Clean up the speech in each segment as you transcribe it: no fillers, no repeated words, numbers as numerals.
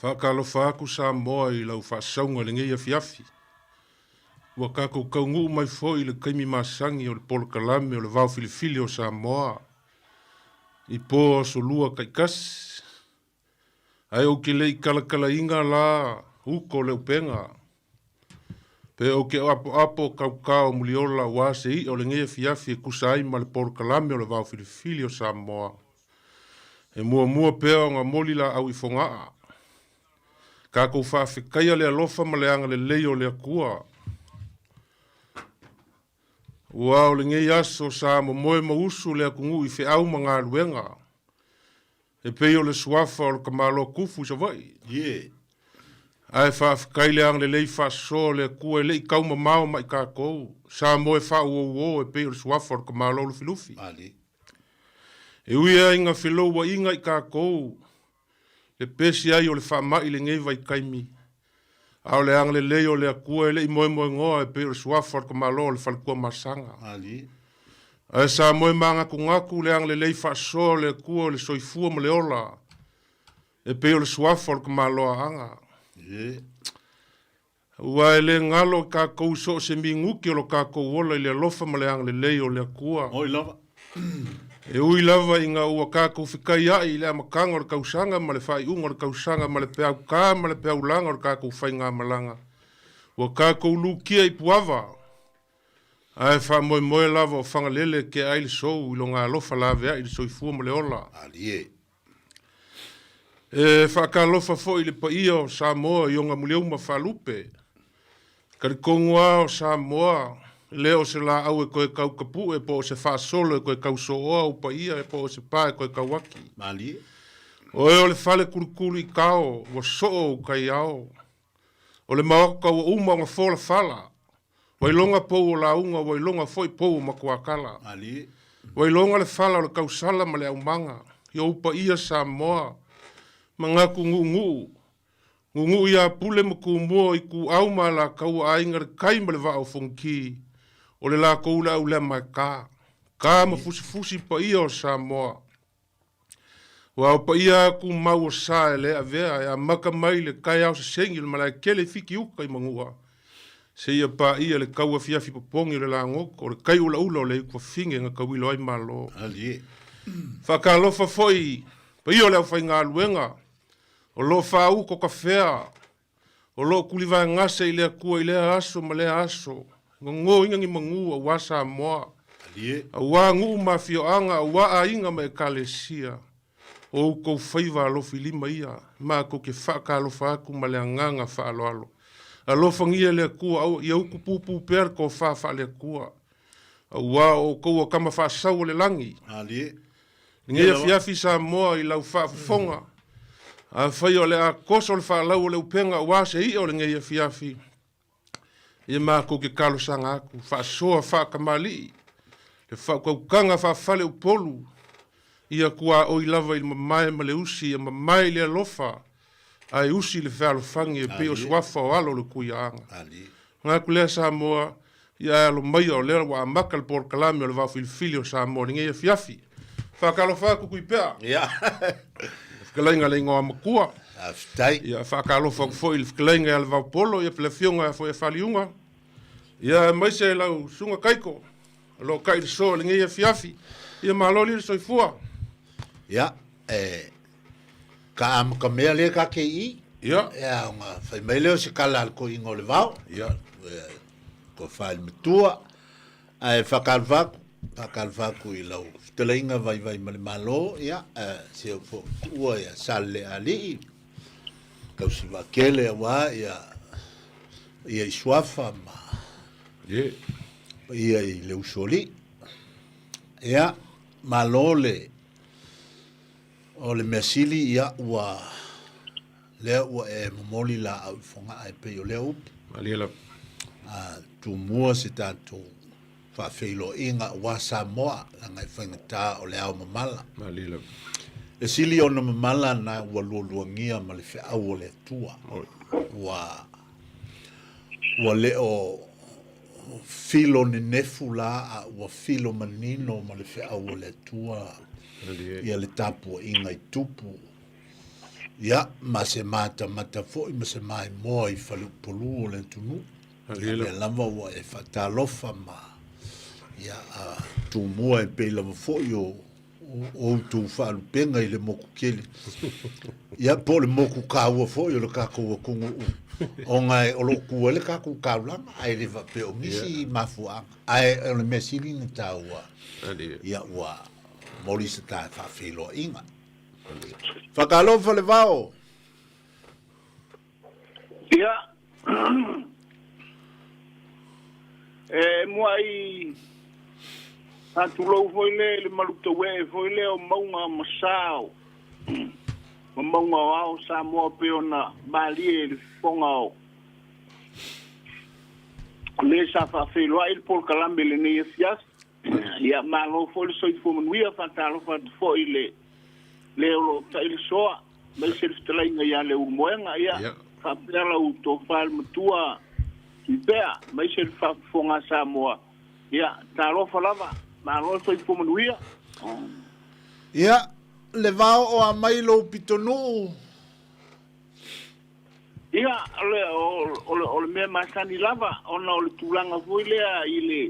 Faatalofa atu Samoa i lau faasauga i lenei afiafi. Ua tatou taunuu mai foi i le taimi masani o le polokalame o le Vao Filifili o Samoa i po aso lua taitasi. Ae ou te le i talatalaina la uta o le upega, pe ou te apoapo tautao muliola aua se i'a o lenei afiafi e tusa ai ma le polokalame o le Vao Filifili o Samoa. E muamua pea ona moli laau i Fogaa. Tatou faafetaia le alofa ma le agalelei o le Atua. Ua o lenei aso sa momoe ma usu le atunuu i feau ma galuega, e pei o le suafa o le tamaloa Tufu i Savaii. Yeah. Ae faafetai le agalelei faasoa o le Atua e le i tau mamao mai tatou, sa moe faauouo e pei o le suafa o le tamaloa Lufilufi. Mali. E ui lava ina felouaiga i tatou, le pesi ai o le faamai i lenei vaitaimi, a o le agalelei o le Atua e le i moemoenoa e pei o le suafa o le tamaloa o le faletua masaga. Ae sa moe manatunatu le agalelei faasoa o le Atua o le soifua ma le ola e pei o le suafa o le tamaloa Aana. Aua e le galo i tatou i so o se minuti o lo tatou ola i le alofa ma le agalelei o le Atua. Oi lava. E ui lava ina ua tatou fetaia'i i le amataga o le tausaga ma le faaiuga o le tausaga ma le peau tā ma le peau laga o le tatou faigamalaga, ua tatou lukia i puava, ae faamoemoe lava o Fagalele e tea ai le sou i lona alofa laveai i le soifua ma le ola. Malie. E faatalofa foi i le paia o Samoa i ona muliauma faalupe. Talitonu lava o Samoa, e le o se laau e toe tau tapue po o se faasolo e toe tau sooa ou paia po o se pa e toe tau ati. Malie. O e o le fale tulituli i tao, ua soo ou taiao. O le maota ua uma ona fola fala. Ua iloga pou o lauga, ua iloga foi pou o matuakala. Malie. Ua iloga le fala o le tausala ma le aumaga, i ou paia Samoa, manatu nuunuu, nuunuu ia Pule ma Tumua, Ituau ma Alataua, Aiga i le Tai ma le Vaa o Fonoti, o le latou laau lea maeta, ta ma fusifusi paia o Samoa. Ua ao paia a tumau o sa e le avea e amata mai le taeao sesegi o le malae tele i Fitiuta i Manua, seia paia le tau afiafi popogi o le lagoto, o le tai ulaula o le ituafine na tauilo ai Malo. Alie. Faatalofa foi paia o le aufaigaluega o lo o faauto kafea, o lo o tulivaegase i le Atua i lea aso ma lea aso, gogoina ni manu aua Samoa, Alie. aua nuu ma afioaga, aua aiga ma ekalesia. O outou faiva alofilima ia, matou te faatalofa atu ma le agaga faaaloalo. Alofagia le Atua aua ia utu pupuu pea le tofa faale-Atua, aua o outou o tama faasau o le lagi. Alie. Lenei afiafi Samoa i lau faafofoga, afai o le a toso le faalau o le upega aua se i'a o lenei afiafi, ia matou te talosaga atu, faasoa faatamalii le faautautaga faafale Upolu, ia tuaoi lava i le mamae ma le usi, ia mamae i le alofa, ae usi i le fealofani e pei o suafa o alo o le Tuiaana. Manatu lea Samoa, ia ae alo maia o lea ua amata le polokalame o le Vaofilifili o Samoa i lenei afiafi. Faatalofa atu Tuipea. Ia. Fetalaiga le igoa matua. Faafetai. Ia faatalofa atu foi i le fetalaiga ia Levaopolo, ia le afioga foi ia Faliuga. Ia aemaise lau susuga Taiko o lo o kai le soa i lenei afiafi. Ia malo li le soifua. Ia, e ka amatamea lea ka te i. Ia. Ia, ona fai mai lea o se kala a le toeaina o le vao. Ia. Ko whae matua. Ae whakalofa atu, whakalofa atu i lau fetalaiga vaivai ma le Malo, ia, si au foi tuua ia Sale Alii, tausi vaakele aua ia, ia i Suafa ma yeah. ia i le usoalii. Ia, malo le, o le mea sili, ia, ua, lea ua e momoli laau i Fogaa e pei o lea upu. Malie lava. A tumua se tatou faafeiloaiga aua Samoa, leaga e faigata o le ao mamala. Malie lava. E sili ona mamala na ua lualuagia ma le feau o le Atua. Oi. Ua, ua le o filo nenefu la, a ua filo manino ma le feau o le Atua Malie. ia le tapuaiga i tupu. Ia, ma se matamata foi ma se maimoa i faleupolu o le atunuu. Ia, lea lava ua e faatalofa ma ia a tumua e pei lava foi o outou faalupega i le moku tele. Ia, po o le moku kaua foi o le tatou atunuu, ona o lo o tu ai le tatou taulaga, ae le faapea o nisi mafuaaga. Ae o le mea sili ona taua, ia ua momoli se ta faafeiloaiga. Faatalofa le vao. Ia, e muai faatulou foi lea i le malutauee foi lea o mauga ma sa o ma mauga o ao Samoa pei ona malie i le fofoga o le sa faafeiloai le polokalame i lenei afiafi. Ia, malo foi le soifua manuia, faatalofa atu foi i le le o lo o tai le soa, aemaise le fetalaiga ia Leulumoega, ia, faapea lau tofa le matua Tuipea, aemaise le faafofoga a Samoa. Ia, talofa lava, malo le soifua manuia. Ia, le vao o a mai lou pitonuu. Ia, o le, o le, o le mea masani lava, ona o le tulaga foi lea i le,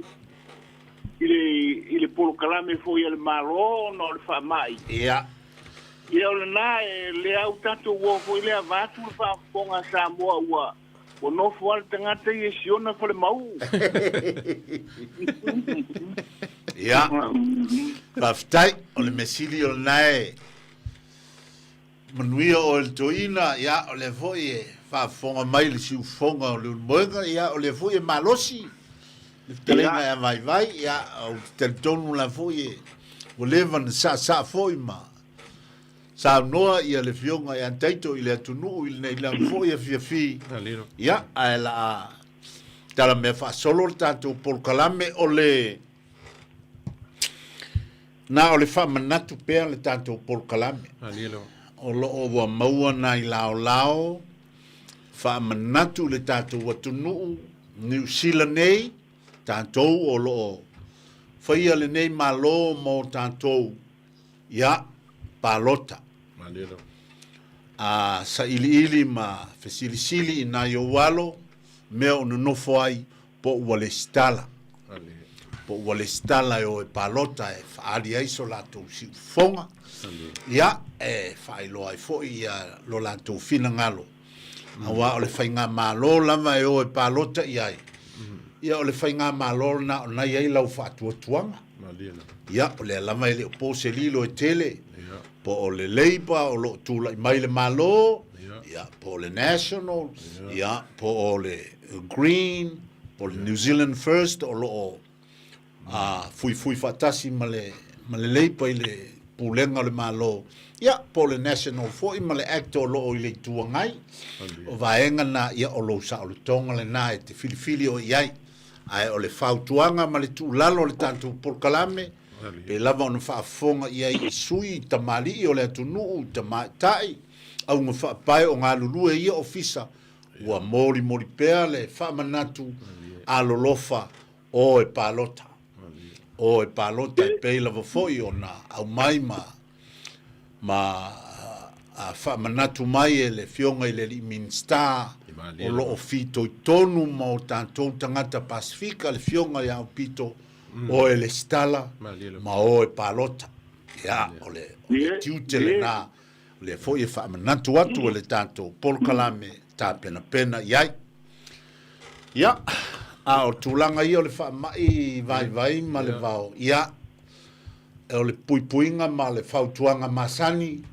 i le, i le polokalame foi a le Malo ona o le faamai. Ia. Ia, o lena, e le au tatou uo foi lea vaeatu le faafofoga a Samoa ua, ua nofo lava le tagata ia i si ona falemau. Ia, faafetai, o le mea sili o lena e Manuia oe le toeaina, ia, o lea foi e faafofoga mai le siufofoga o Leulumoega, ia, o lea foi e malosi le fetalaiga ia Vaivai, ia, ou te talitonu la foi e ua leva ona saasaa foi ma saunoa ia le Afioga ia Taito i le atunuu i lenei lava foi afiafi, ia, ae la a talamea faasolo le tatou polokalame o le Na o le faamanatu pea le tatou polokalame. O lo o ua maua nai laolao faamanatu i le tatou atunuu Niu Sila nei, tatou o lo o faia lenei Malo mo tatou, ia, palota. A sailiili ma fesilisili i nai ou alo, mea o nonofo ai po ua lesitala, po ua lesitala e o e palota e faaali ai so latou siufofoga, ia, e faailoa ai foi ia lo latou finagalo, aua o le faigamalo lava e o e palota i ai, ia o le faigamalo lena o na i ai lau faatuatuaga. Ia, o lea lava e le o po se lilo e tele, po o le Labour o lo o tulai mai le Malo, ia, po o le National, ia, po o le Green, po o le New Zealand First o lo o fuifui faatasi ma le, ma le Labour i le pulega o le Malo, ia, po o le National foi ma le Act o lo o i le Itu Agai. O vaega na, ia, o lou saolotoga lena e te filifili oe i ai. Ae o le fautuaga ma le tuulalo o le tatou polokalame, Pei lava ona faafofoga i ai i sui, i tamalii o le atunuu, i tamaitai, auga faapae o galulue i ia ofisa, ua molimoli pea le faamanatu alolofa o e palota. O e palota e pei lava foi ona aumai ma ma faamanatu mai e le Afioga i le Alii Minisita o lo o fitoitonu ma o tatou tagata Pasefika, le Afioga ia Aupito, o e lesitala ma o e palota. Ia, o le, o le tiute lena, o lea foi e faamanatu atu e le tatou polokalame tapenapena i ai. Ia, a o tulaga ia o le faamai vaivai ma le vao, ia, o le puipuiga ma le fautuaga masani,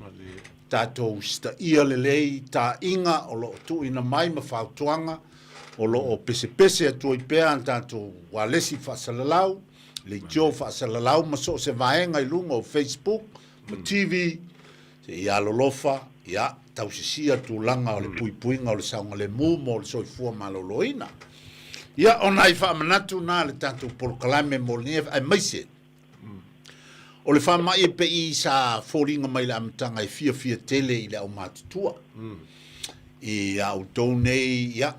tatou usitaia lelei taaiga o lo o tuuina mai ma fautuaga o lo o pesepese atu ai pea a tatou ualesi faasalalau, leitio faasalalau ma so o se vaega i luga o Facebook ma TV, se i alolofa, ia, tausisia tulaga o le puipuiga o le saogalemu mo le soifua maloloina. Ia, o nai faamanatu na a le tatou polokalame mo lenei, aemaise O le faamai e pei sa foliga mai le amataga e fiafia tele i le aumatutua. I a outou nei, ia,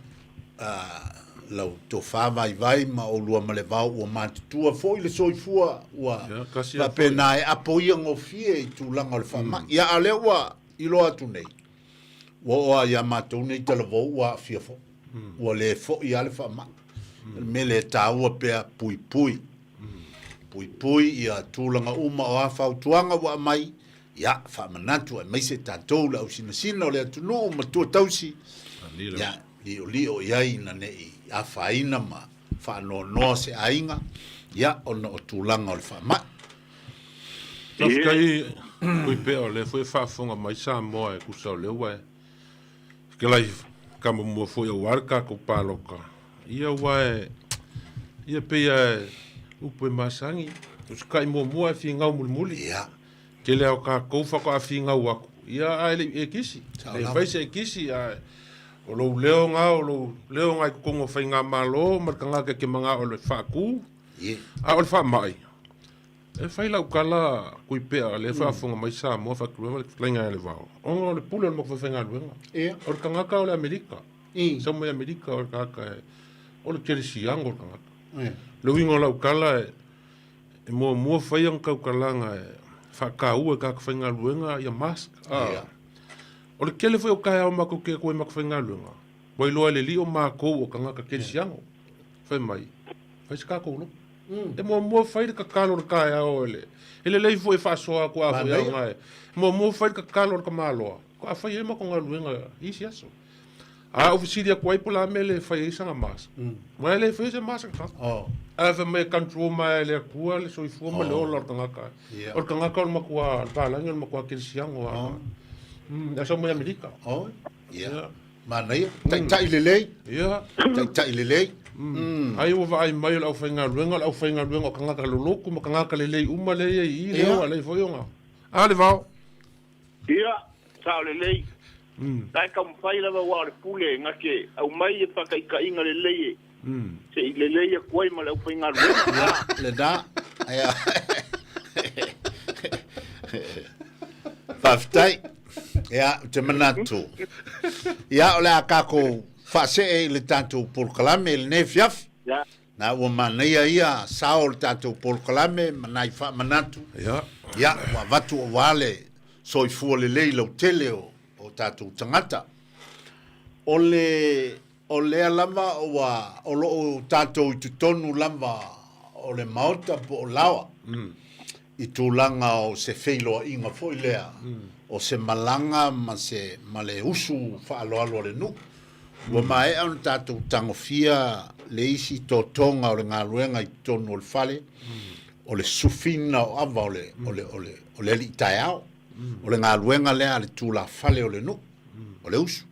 lau tofa vaivai ma oulua ma le vao ua matutua foi le soifua ua faapena e apo ia gofie i tulaga o le faamai. Ia, a o lea ua iloa atu nei, Ua oo lava ia matou nei talavou ua aafia foi. Ua le foi lava le faamai. O le mea lea e taua pea puipui. Puipui ia tulaga uma o a fautuaga ua aumai, ia faamanatu aemaise tatou le ausinasina o le atunuu matua tausi, ia liolio i ai ina ne i afaina ma faanoanoa se aiga, ia ona o tulaga o le faamai. Faafetai Tuipea o lea foi e faafofoga mai Samoa e tusa o lea ua e fetalai kama mua foi aua le tatou palota. Ia ua e ia pei e upu e masani, usitai muamua ae finau mulimuli. Ia. Tele lava o tatou faatoa finau atu, ia ae le i e kisi. Le fai se e kisi ae o lou leo na, o lou leo na i totonu o faigamalo ma le tagata e te manao e faatu. A o le faamai, e fai lau tala Tuipea, lea faafofoga mai Samoa faatulima le fetalaiga ia Levao, ona o le pule o le matou faifaigaluega. O le tagata o le Amerika, sau mai Amerika o le tagata e, o le kerisiano le tagata. Le uiga o lau tala e, e muamua fai ana tautalaga e faataua e tagata faigaluega ia mask. O le tele foi o taeao matou te atu ai matou faigaluega, ua iloa e le alii o matou o tagata kerisiano. Fai mai, fai se tatou lotu. E muamua fai le tatalo i le taeao e le, e lelei foi e faasoa atu a foi aoga e, muamua fai le tatalo a le tamaloa, faatoa fai ai matou galuega i isi aso. A ou fesili atu ai po o le a mea e le fai ai sana mask, aua e le faia se mask a le tagata. Ae fai mai e control mai e le Atua le soifua ma le ola o le tagata. O le tagata o le matua, le palagi o le matua kerisiano lava. Ae sau mai Amerika. Ia. Manaia. Taitai lelei. Ia. Taitai lelei. Ai ua vaai mai o le aufaigaluega, o le aufaigaluega o tagata lolotu ma tagata lelei uma lea e i ai i i, lea ua lelei foi ona. A Levao. Ia, sao lelei. La e taumafai lava aua o le pule na te aumai e faataitaiga lelei e se i lelei atu ai ma le aufaigaluega. Ia, lena. Ia. Faafetai. Ia, ou te manatu. Ia, o le a tatou faasee i le tatou polokalame i lenei afiafi. Ia. Na ua manaia ia sao o le tatou polokalame ma nai faamanatu. Ia. Ia, ua avatu aua le soifua lelei lautele o, o tatou tagata. O le, o lea lava ua, o lo o tatou i totonu lava o le Maota po o Laoa. I tulaga o se feiloaiga foi lea, o se malaga ma se, ma le usu faaaloalo a le nuu. Ua maea ona tatou tagofia le isi totoga o le galuega i totonu o le fale, o le sufiina o ava o le, o le, o le, o le alii taeao. O le galuega lea a le tulafale o le nuu, o le usu.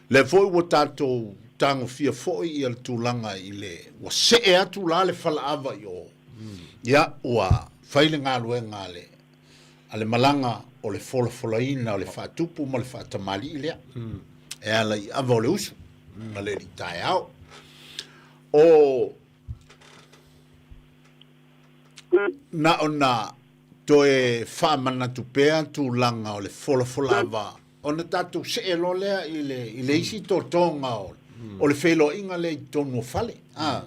Lea foi ua tatou tagofia foi ia le tulaga i le, ua see atu la le falaava i o, ia ua fai le galuega a le, a le malaga o le folafolaina o le faatupu ma le faatamalii lea, e ala i ava o le usu ma le alii taeao. O na ona toe faamanatu pea tulaga o le folafolaava ona tatou see loa lea i le, i le isi totoga o, o le feiloaiga lea i totonu o fale. A.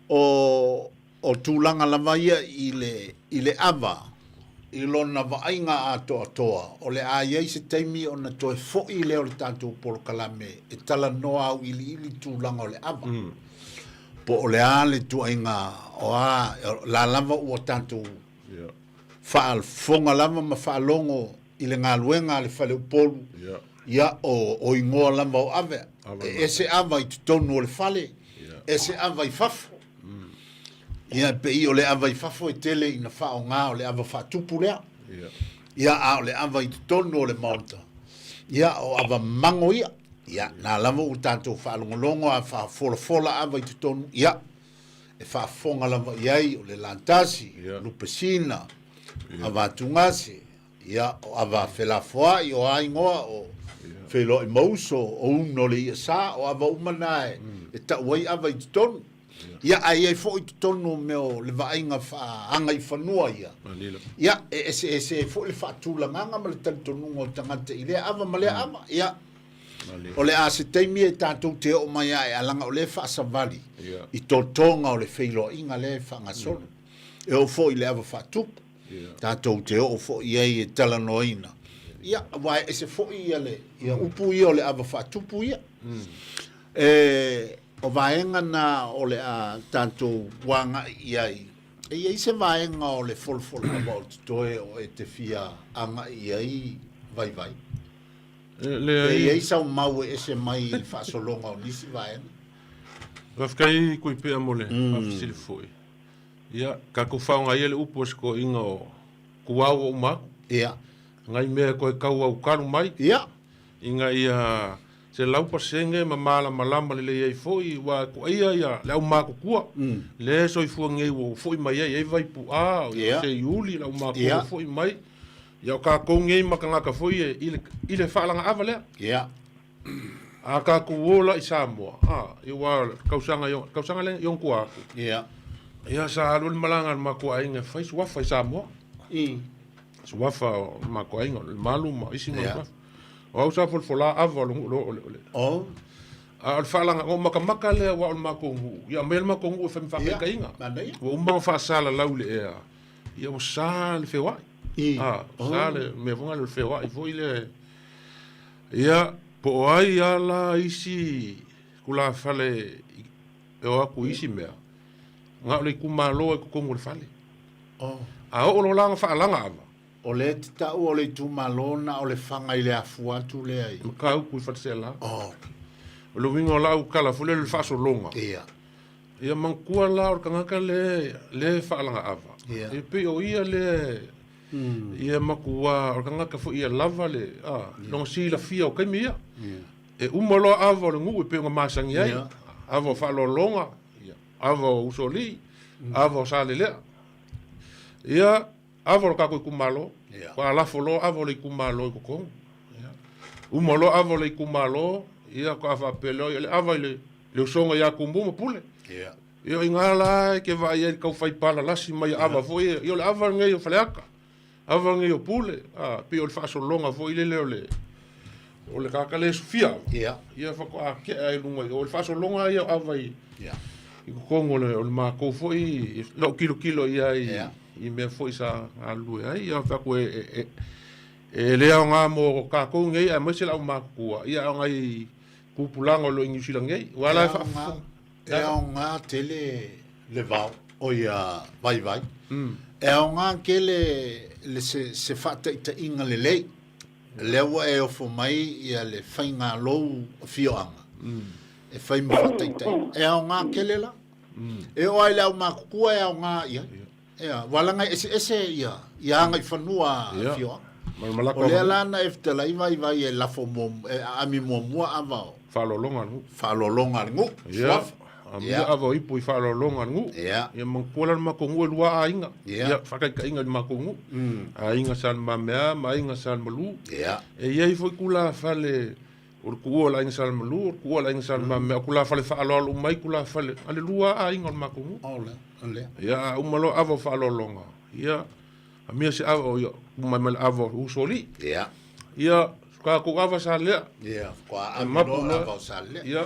O, o tulaga lava ia i le, i le ava, i lona vaaiga atoatoa, o le a i ai se taimi ona toe foi lea o le tatou polokalame e talanoa auiliili tulaga o le ava. Po o le a le ituaiga o a, la lava ua tatou faafofoga lava ma faalogo i le galuega a le faleupolu, ia, o, o igoa lava o ave, e ese ava i totonu o le fale, ese ava i fafo. Ia, e pei o le ava i fafo e tele ina faaaoga o le ava faatupu lea. Ia, a o le ava i totonu o le maota, ia, o ava mago ia. Ia, na lava ua tatou faalogologo a faafolafola ava i totonu, ia, e faafofoga lava i ai o le latasi, lupesina, ava atugase, ia, o ava felafoai, o a igoa, o feiloai mauso, o uno le ia sa, o ava uma na e, e tau ai ava i totonu. Ia, ae i ai foi i totonu o mea o le vaaiga faaagaifanua ia. Ia, e eseese ai foi le faatulagaga ma le talitonuga o tagata i lea ava ma lea ava. Ia, o le a se taimi e tatou te oo mai ai, a leaga o lea e faasavali i totoga o le feiloaiga lea e faagasolo. E oo foi i le ava faatupu, tatou te oo foi i ai e talanoaina. Ia, aua e ese foi ia le, ia upu ia o le ava faatupu ia. E, o vaega na o le a tatou agai i ai. E i ai se vaega o le folafola ava o totoe o e te fia agai i ai Vaivai? E, leai. E i ai sau mau e ese mai i le faasologa o nisi vaega? Faafetai Kuipea mo le faafesili foi. Ia, tatou faaaoga ia le upu a si toeaina o Tuau o uma atu. Ia. Nai mea e toe tau aukalu mai. Ia. Ina ia 100% ma malamalama lelei ai foi, aua e toaia ia le aumatutua, lea e soifua nei ua foi mai ai, e i ai Vaipu'a, o Ia. Seiuli, le aumatutua Ia. ua foi mai. Ia o tatou nei ma tagata foi e i le, i le faalagaava lea. Ia. A tatou o la i Samoa, a, aua o le tausaga i, tausaga lea i ona tua atu. Ia. Ia sa alu le malaga a le matou aiga e fai suafa i Samoa. Suafa o le matou aiga, o le Malu ma isi mau Ia. suafa. O au sa folafola ava o le nuu o le, o le. Oh. A o le faalaga, o makamaka lea aua o le matou nuu. Ia aumai le matou nuu e fai ma faataitaiga. Ia, manaia. Ua uma ona faasalalau i le ea. Ia ua sa le feoai. A, sa le mea foi lea o le feoai foi lea. Ia, po o ai lava la isi tulafale e o atu i isi mea, na o le itumalo i totonu o le fale. Oh. A oo loa la ona faalaga ava. O lea e te taua o le itumalo na o le faga i le afua atu lea i. Mataupu i Faleseela. Oh. O le uiga o lau tala foi lea o le faasologa. Ia. Ia manatua la o le tagata lea lea e faalaga ava. Ia. E pei o ia lea ia matua o le tagata foi ia lava le a lona silafia o taimi ia. E uma loa ava o le nuu e pei ona masani ai. Ava o faaaloaloga, ia, ava o usoalii, ava o Salelea. Ia, ava o le tatou itumalo. Ia. Ua lafo loa ava o le itumalo i totonu. Ia. Uma loa ava o le itumalo, ia faatoa faapea loa, ia le ava i le le usoga ia Tumua ma Pule. Ia. Ia o i ina la e te vaai ai i le tau fai palalasi mai ava foi ia, ia o le ava lenei o Faleata, ava lenei o Pule, a, pei o le faasologa foi lele o le o le tagata lea e sufia ava. Ia. Ia faatoa tea i luga i o le faasologa ia o ava i Ia. i totonu o le, o le matou foi lou tilotilo i ai Ia. i mea foi sa galulue ai. Ia fai atu e, e, e, e le aoga mo tatou nei aemaise le aumatutua, ia aoga i tupulaga o lo o i Niu Sila nei. Ua la e faafofoga. E aoga tele le vao, o ia Vaivai. E aoga tele le se, se faataitaiga lelei. Lea ua e ofo mai ia le faiga lou afioaga. E fai ma faataitaiga. E aoga tele la. E oo lava i le aumatutua e aoga i ai. Ea, ua laga e eseese ia, ia agaifanua a Ia. afioaga. Ma le malaka O lea o la na e fetalai Vaivai e lafo muamua, e aami muamua ava o. Faaaloaloga a le nuu. Faaaloaloga a le nuu, Ia. suafa. Amia Ia. ava o ipu i faaaloaloga a le nuu. Ia. Ia manatua la le matou nuu e lua aiga. Ia. Ia, faataitaiga i le matou nuu. Aiga Sa Le Mamea ma Aiga Sa Le Malu. Ia. E i ai foi tulafale o le tuua o le Aiga Sa Le Malu, o le tuua o le Aiga Sa Le Mamea, o tulafale faaaloalo uma ai tulafale a le lua aiga o le matou nuu. O lea, o lea. Ia, a uma loa ava o faaaloaloga, ia, amia se ava, o ia, uma mai ma le ava o Usoalii. Ia. Ia, tatou ava sa lea. Ia, faatoa aami Mapu loa loa. ava o Salelea. Ia.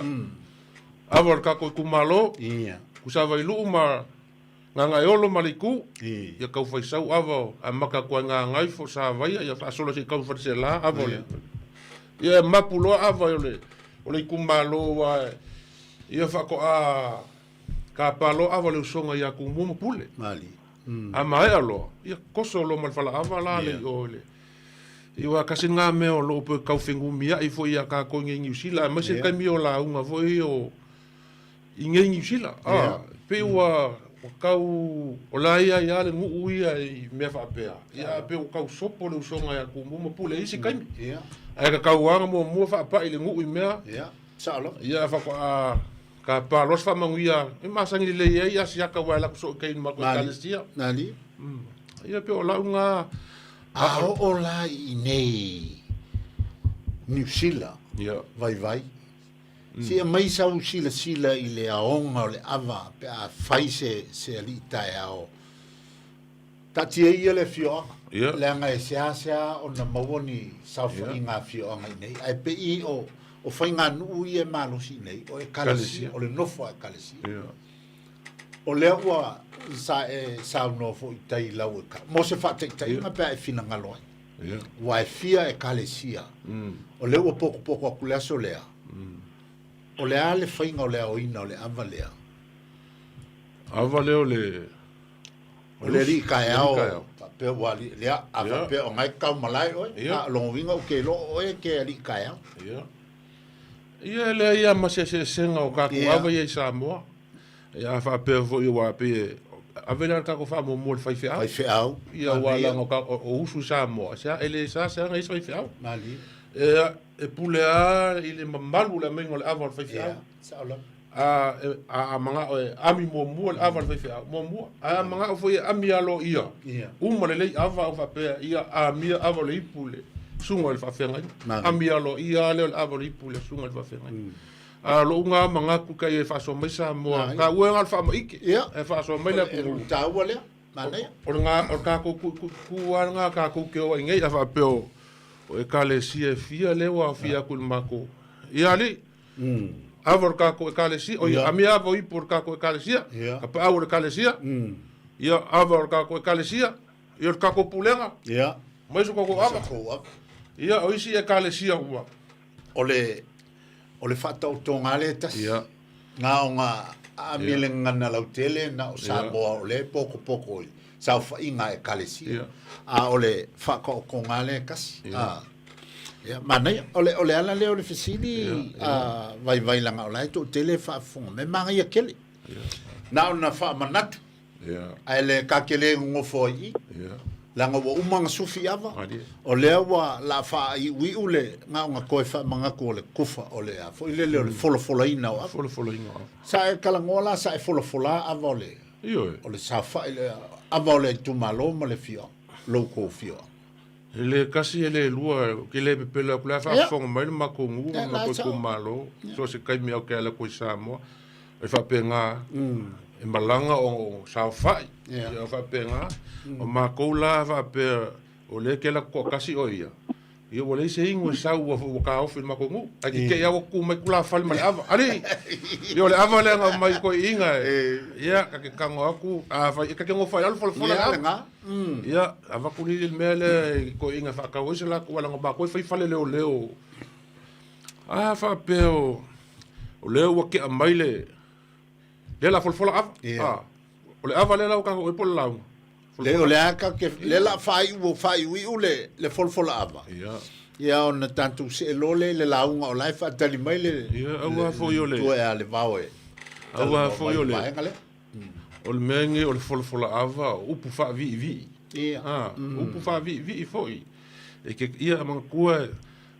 Ava o le tatou itumalo. Ia. Kusavailuu ma Gagaeolo ma Leitu. I. Ia tau faisau ava o amata atu ai Gagaifo, Savaia, ia faasolo se i tau Falesela, ava o le. Ia e mapu loa ava o le o le itumalo aua ia faatoa tapa loa ava o le usoga ia Tumua ma Pule. Mali. A maea loa, ia koso loa ma le falaava la le Ia. i o i le Ia aua tasi lena mea o lo o toe tau fenumiai foi ia tatou i nei Niu Sila, aemaise le Ia. taimi o lauga foi o i nei Niu Sila. A, Ia. pei ua ua tau o la ia ia le nuu ia i mea faapea. Ia a pei ua tau sopo le usoga ia Tumua ma Pule i isi taimi. Ia. Ae tatau lava ona muamua faapai le nuu i mea. Ia. Sao lava. Ia faatoa tapa loa se faamanuia e masani lelei ai Asiata aua e alu atu soo i tai i le matou ekalesia. Nani? Ia pei o lau lena. A oo la i inei Niu Sila, Ia. Vaivai, Seia mai sau silasila i le aoga o le ava pe a fai se, se alii taeao. Taatia ia le afioaga, Ia. leaga e seasea ona maua ni saofaiga afioaga i inei, ae pei o, o faiganuu ia e malosi i inei, o ekalesia, Ekalesia. o le nofo a ekalesia. Ia. O lea ua sa e saunoa foi i tai i lau eka, mo se faataitaiga pe a e finagalo ai. Aua e fia Ekalesia. O lea ua pokopoko atu le aso lea, o le a le faiga o le aoina o le ava lea? Ava lea o le... O le alii taeao, faapea ua alii, lea, a faapea o na e tau malae oe, a o lona uiga ou te iloa o oe e te alii taeao. Ia. Ia e leai lava ma se eseesega o tatou ava ia i Samoa. Ia a faapea foi aua pei e ave lea le tatou faamuamua i le faifeau. Faifeau. Ia aua leaga o usu i Samoa, e le seasea ona i ai se faifeau. Malie. E pule lava i le mamalu o le aumaiga o le ava o le faifeau. Ia, sao lava. A manao e ami muamua le ava a le faifeau, muamua. Ae a manao foi e ami aloaia, uma lelei ava ae faapea ia amia ava o le ipu i le susuga i le faafeagaiga. Ami aloaia lava lea o le ava o le ipu i le susuga i le faafeagaiga. A o lou na manatu kai e faasoa mai Samoa, taua e na o le faamaite, e faasoa mai le atunuu. E taua lea, manaia. O le na, o le tatou tuutuutu lava lena tatou te o ai nei, a faapea o Ekalesia e fia lea ua aofia atu i le matou. Ia alii, ava o le tatou Ekalesia, oi, amia ava o ipu o le tatou Ekalesia, tapaau o le Ekalesia, ia ava o le tatou Ekalesia, ia o le tatou pulega, mai so tatou ava. Ia o isi Ekalesia uma. O le O le faataotoga lava lea e tasi. Ia. Na ona aami le gagana lautele na o Samoa o lea e pokopoko i saofaiga a Ekalesia. Ia. A o le faataotoga lava lea e tasi. Ia. A, ia, manaia. O le, o le ala lea o le fesili, Ia, ia. a, vaivai leaga o la e toatele e faafofoga mai, manaia tele. Ia. Na ona faamanatu. Ae le ka te le nonofo ai i. Leaga ua uma ona sufi ava, o lea ua la faaiuiu le na ona toe faamanatu o le kufa o le a foi lele o le folafolaina o ava. Folafolaina o ava. Sa e talanoa la sa e folafola ava o le Ioe. o le saofai le ava o le itumalo ma le afioaga, lo outou afioaga. E le tasi e le lua, ou te le pepelo atu, la e faafofoga mai le matou nuu ma le matou itumalo, so o se taimi ou te ala atu i Samoa, e faapena, e malaga o saofai, ia faapena. O matou la faapea, o lea e te alu atu toatasi oe ia, ia ua leai se inu e sau ua ua taofi i le matou nuu. Ae te te i lava ua tutu mai tulafale ma le ava, alii! Ia o le ava lea na aumai toeaiina e, ia ta te tago atu, afai, ta te nofo ai lalo folafola le ava. Ia, avatu le mea lea i toeaiina e faatau ai se latou ala, na matou e fai fale leoleo. A faapea o, o lea ua tea mai le, lea la folafola ava. Ia. A, o le ava lea la ua tatou ai po o le lauga. Le o le a ka ke le la faaiu faaiuiu le le folafola ava. Ia. Ia ona tatou see loa lea i le lauga o la e faatali mai le Ia, aua foi o le- tua a le vao e. Aua foi o le- vaega lea. O le mea lenei o le folafola ava, o upu faaviivii. Ia. A, upu faaviivii foi. E ke, ia manatua,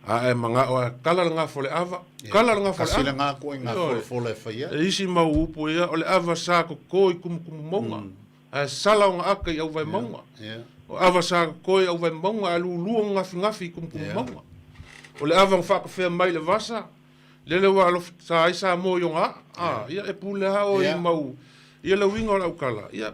a e manao a kala le gafa o le ava, kala le gafa o le Kasi ava. lena koe ngā folafola e faia. E isi mau upu ia, o le ava sa koko i kumukumu mauga, ae sala ona aka i auvae mauga. Ia. O ava sa koko i auvae mauga, ae lulua ona gafigafi i kumukumu mauga. O le ava na faakafea mai i le vasa, Lele ua alofa ai Samoa i ona aa, a, ia e pule lava oe i mau, ia le uiga o lau tala, ia.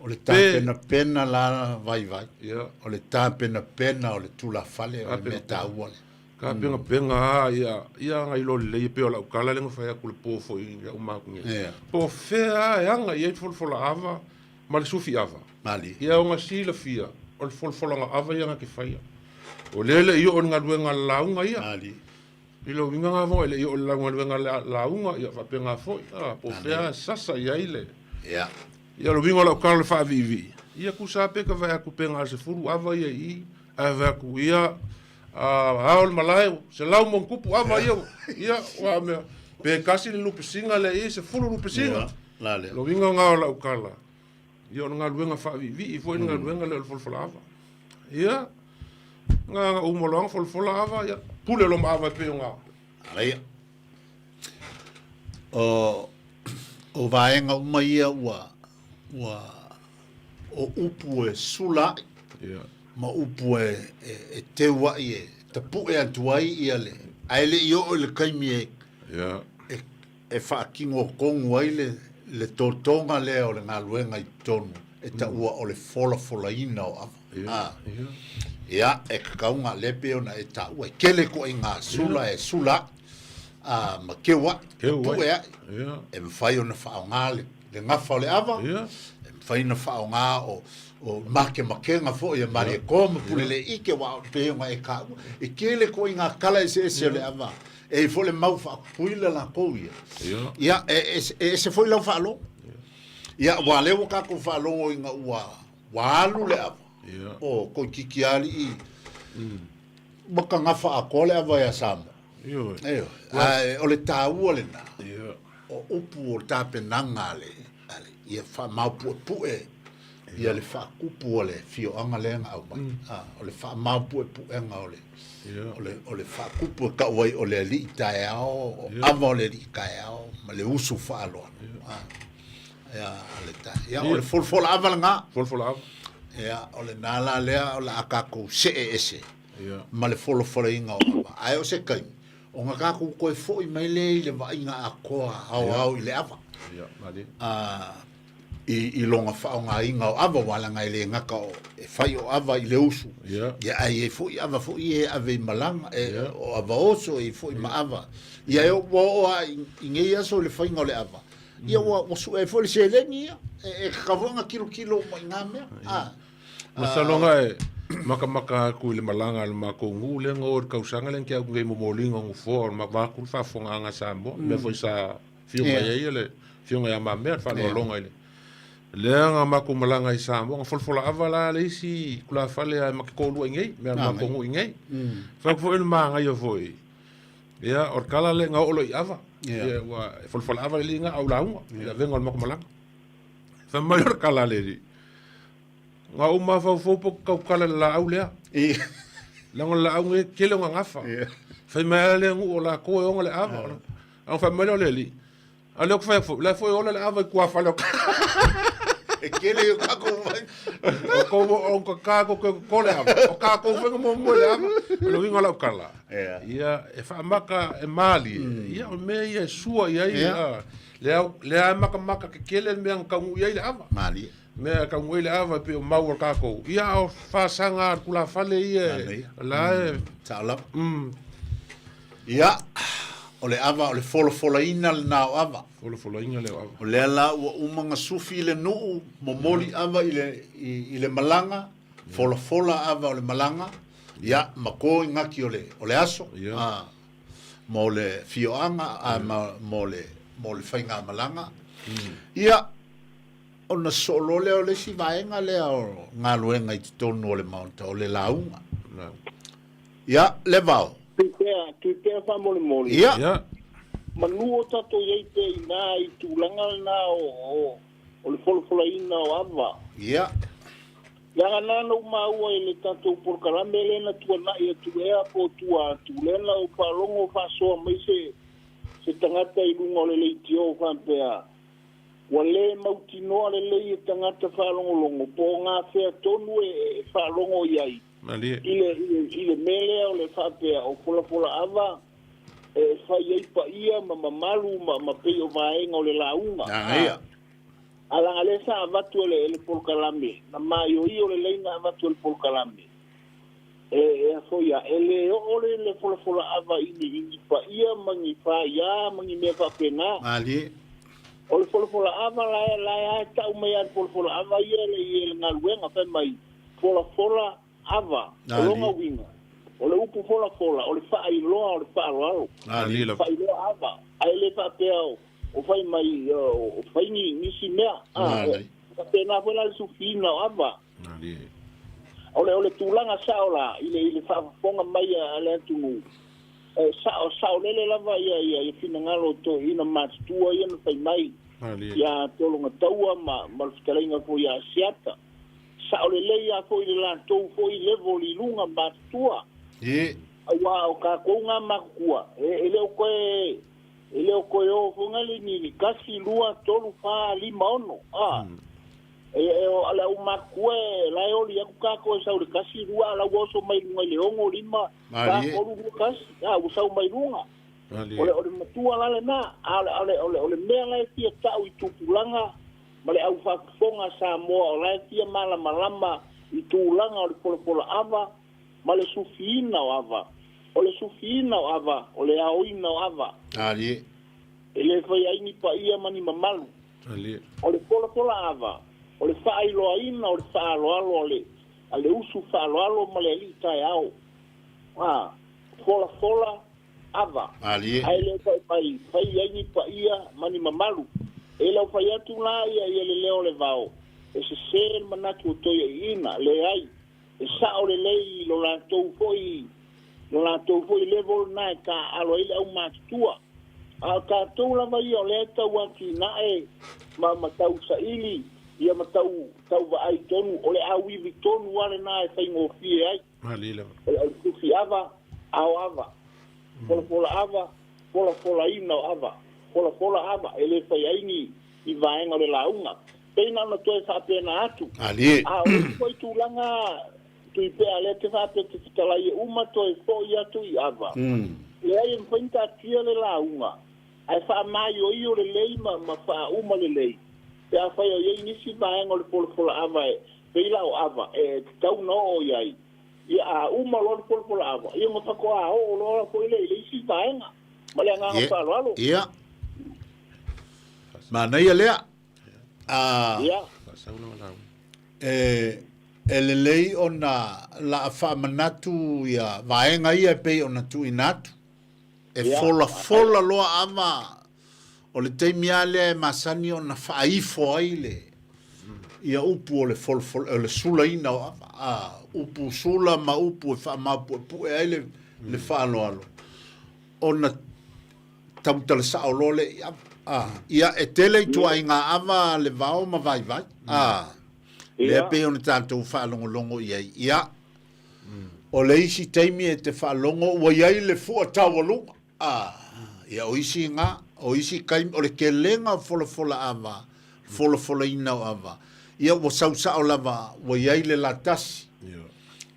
O le tapenapena la vaivai, Ia. o le tapenapena o le tulafale o le mea taua lea. Tapenapena lava, ia, ia aga iloa lelei e pei o lau tala lea na fai atu i le po foi i lau maku nei. Ia. Po o fea lava e aga i ai le folafola ava ma le sufi ava. Malie. Ia ona silafia, o le folafolaga ava ia na te faia. O lea e le i oo i le galuega a le lauga ia. Malie. I lou uiga na foi, e le i oo i le galuega a le lauga, ia faapena foi, a, po o fea sasa i ai le... Ia. Ia, o le uiga o lau tala o le faaviivii, ia tusa lava pe ka vae atu pe na o le 10 ava ia i i, ae vae atu, ia, a, ao le malae, 100+ava ia, ia, ua mea, pe tasi le lupesiga lea i i, 10 lupesiga. Ia, la lea. O le uiga na o lau tala, ia o le galuega faaviivii foi le galuega lea o le folafola ava. Ia, na na uma loa na folafola ava, ia, pule loma ava e pei o ngā. Alaia. O, o vaega uma ia ua, ua, o upu e sula ai, Ia. ma upu e, e, e teu ai e tapu'e atu ai ia le, ae le i oo i le taimi e, Ia. e, e faatino tonu ai le, le totoga lea o le galuega i totonu e taua o le folafolaina o ava. Ia, ia. Ia, e kakauga lea pei ona e taua, e tele ituaiga sula e sula ai, a, ma keu ai, Keu ai. tapue ai. Ia. E mafai ona faaaoga le, le gafa o le ava, Ia. e mafai ona faaaoga o, o makemakega foi e Malietoa ma Pulelei'ike aua pei ona e taua e tele ituaiga tala eseese o le ava e i ai foi le mau faapuila latou ia. Ia e ese foi lau faalogo. Ia aua lea ua tatou faalogo ina ua ua alu le ava o toeitiiti alii ua tagafa atoa le ava ia Samoa. Ioe. Ae o le taua lena o upu o le tapenaga a le ia faamaopuepue ia le faatupu a le afioaga lea na aumai. O le faamaopuepuega o le o le faatupu e tau ai o le alii taeao, o ava o le alii taeao ma le usu faaaloalo. Ia, le ia, o le folafola ava lena. Folafola ava. Ia, o lena la lea o le a tatou see ese ma le folafolaina o ava. Ae o se taimi, ona tatou toe foi mai lea i le vaaiga atoa aoao i le ava. I lona faaaogaina o ava, aua leaga e le gata o e fai o ava i le usu, ia ae i ai foi ava foi ia e ave i malaga, o ava oso, e i ai foi ma ava. Ia e ua oo lava i nei aso i le faiga o le ava, ia ua sue ai foi le seleni ia, e tatau foi ona tilotilo uma i na mea. Masalo ga e makamaka atu i le malaga a le matou nuu lea na o i le tausaga lea na tea atu nei i momoliga o nofoa o le vaeatu le faafofogaaga a Samoa, mea foi sa afio mai ai le afioga ia Mamea le faaaloaloga i le lea na matou malaga i Samoa na folafola ava la le isi tulafale a ma te toalua i nei mea a le matou nuu i nei. Fai atu foi le manaia foi ia o le tala lea na oo loa i ava ia ua folafola ava le alii na au lauga i le avega o le matou malaga. Fai mai o le tala a le alii Na ou mafaufau po tautala i le laau lea. Leaga o le laau nei e tele ona gafa. Fai mai lava lea nuu o latou e ona le ava. Ona fai mai lea o le alii, a o lea ou te fai atu foi, o la e foi e ola le ava i tuafale o E tele i o tatou vai. O kou o ka ko ko ko le ava. O tatou foi na muamua i le ava. O le uiga o lau tala. Ia e faamaka e malie. Ia o mea ia e sua i ai. Lea lea e makamaka kekele le mea na taunuu i ai le ava. Malie. Mea e taunuu ai le ava e pei o mau a tatou. Ia a o fasaga a le tulafale ia la e. Sao lava. Ia, o le ava, o le folafolaina lena o ava. Folafolaina lea o ava. O lea la ua uma ona sufi le nuu, momoli ava i le, i, i le malaga, folafola ava o le malaga, ia, ma to i gati o le, o le aso, a, mo le fioaga, a, ma, mo le, mo le faigamalaga. Ia, Ona soo loa lea o le isi vaega lea o galuega i totonu o le Maota, o le lauga. Ia, Levao. Tuipea, Tuipea faamolemole. Ia. Ia. Manu o tatou i ai pea i ina i tulaga lena o, o, o le folafolaina o ava. Ia. Leaga na na ou maua i le tatou polokalame lea na tuanai atu ea po o tua atu, lea na ou faalogo faasoa mai se, se tagata i luga o le leitio faapea, Ua le mautinoa lelei e tagata faalogologo po o gafea tonu e faalogo i ai i le, i le mea lea o le faapea o folafolaava e fai ai paia ma mamalu ma, ma pei o vaega o le lauga. A, a leaga lea sa avatu e le, e le polokalame, na maioio lelei na avatu e le polokalame. E, e a foi a, e le oo le, le folafolaava i ni, i ni paia ma ni faia ma ni mea faapena. Malie. O le folafolaava la e, la e a tau mai a le folafolaava ia le, i le galuega fai mai, folafola ava. O lona uiga, o le upu folafola, o le faailoa o le faaaloalo. Malie lava. Faailoa ava. Ae le faapea o, o fai mai, o, o fai ni, nisi mea. A, e, faapena foi la le sufiina o ava. O le, o le tulaga sao la i le, i le faafofoga mai a le atunuu, e sao, saolele lava ia, ia, ia finagalo o toeaiina matutua ia na fai mai ia Tologataua ma, ma le fetalaiga foi ia Asiata. Sao lelei lava foi le latou foi level i luga matutua. Aua o tatou na matutua, e, e le o toe, e le o toe o foi na le ni, ni 1, 2, 3, 4, 5, 6. A. E o le au matutua e la e oli atu tatou e sau i le 1, 2, a o la ua oso mai luga i le 6, 5, 4, 3, 2, 1, a ua sau mai luga. O le, o le matua la lena, a o le, o le, o le mea la e fia tau i tupulaga ma le au faafofoga a Samoa o la e fia malamalama i tulaga o le folafola ava ma le sufiina o ava. O le sufiina o ava, o le aoina o ava. E le fai ai ni paia ma ni mamalu. O le folafola ava. O le faailoaina o le faaaloalo a le a le usu faaaloalo ma le alii taeao. A, folafola ava. Malie. Ae le o fai mai, fai i ai ni paia ma ni mamalu. E le o fai atu la ia ia le leo o le vao, e sese le manatu o toeaiina, leai, e sao lelei i lo latou foi, lo latou foi level lena e taaalo ai le aumatutua. A o tatou lava ia o lea e tau atinae ma, ma tau saili, ia ma tau, tau vaai tonu, o le auivi tonu lava lena e faigofie ai. Malie lava. O le tufi ava, ao ava. Folafola ava, folafolaina o ava. Folafola ava, e le fai ai ni, ni vaega o le lauga. Pei na ona toe faapena atu. Malie. A o isi foi tulaga, Tuipea, lea te faapea te fetalai e uma toe foi atu i ava. Leai, e mafai ona taatia le lauga, ae faamaioio lelei ma, ma faauma lelei, pe afai o i ai nisi vaega o le folafola ava e pei la o ava e tatau ona oo i ai. Ia, a uma loa le folafola ava, ia ona faatoa oo loa foi lea i le isi vaega. Ma le agaga Ia, faaaloalo. ia. Manaia lea. A, Ia. e, e lelei ona laa faamanatu ia vaega ia e pei ona tuuina atu. E Ia. folafola loa ava o le taimi lava lea e masani ona faaifo ai le ia upu o le folafol, o le sulaina o ava, a, upu sula ma upu e faamaopuepue ai le, le faaaloalo, ona tautala sao loa lea i ava. A, ia, e tele ituaiga ava le vao ma vaivai. A, lea Ia. pei ona tatou faalogologo i ai. Ia, o le isi taimi e te faalogo ua i ai le fua taualuga. A, ia, o isi ga, o isi taimi, o le kelega o folafola ava, folafolaina o ava, ia ua sau sao lava, ua i ai le latasi,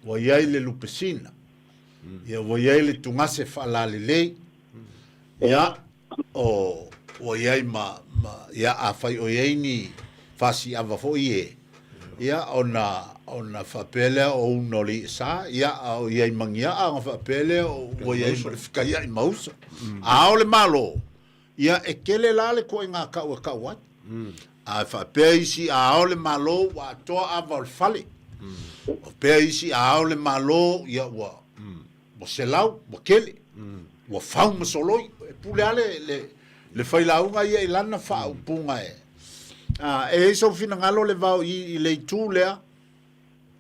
ua i ai le lupesina, ia ua i ai le tugase faalalelei, ia, o, ua i ai ma, ma, ia, afai o i ai ni fasiava foi e, ia, ona, ona faapea lea o una o le iʻa sa, ia, a o i ai ma niaʻa, ona faapea lea o, ua i ai ma le fekaiaʻi ma uso. A o le Malo, ia, e tele la le ituaiga kau e kau ai. A faapea isi a ao le Malo ua atoa ava o le fale. O pea isi a ao le Malo, ia, ua, ua selau, ua tele, ua fau ma soloi. E pule lava le, le, le failauga ia i lana faaupuga e. A, e i ai sou finagalo le vao i, i le itu lea?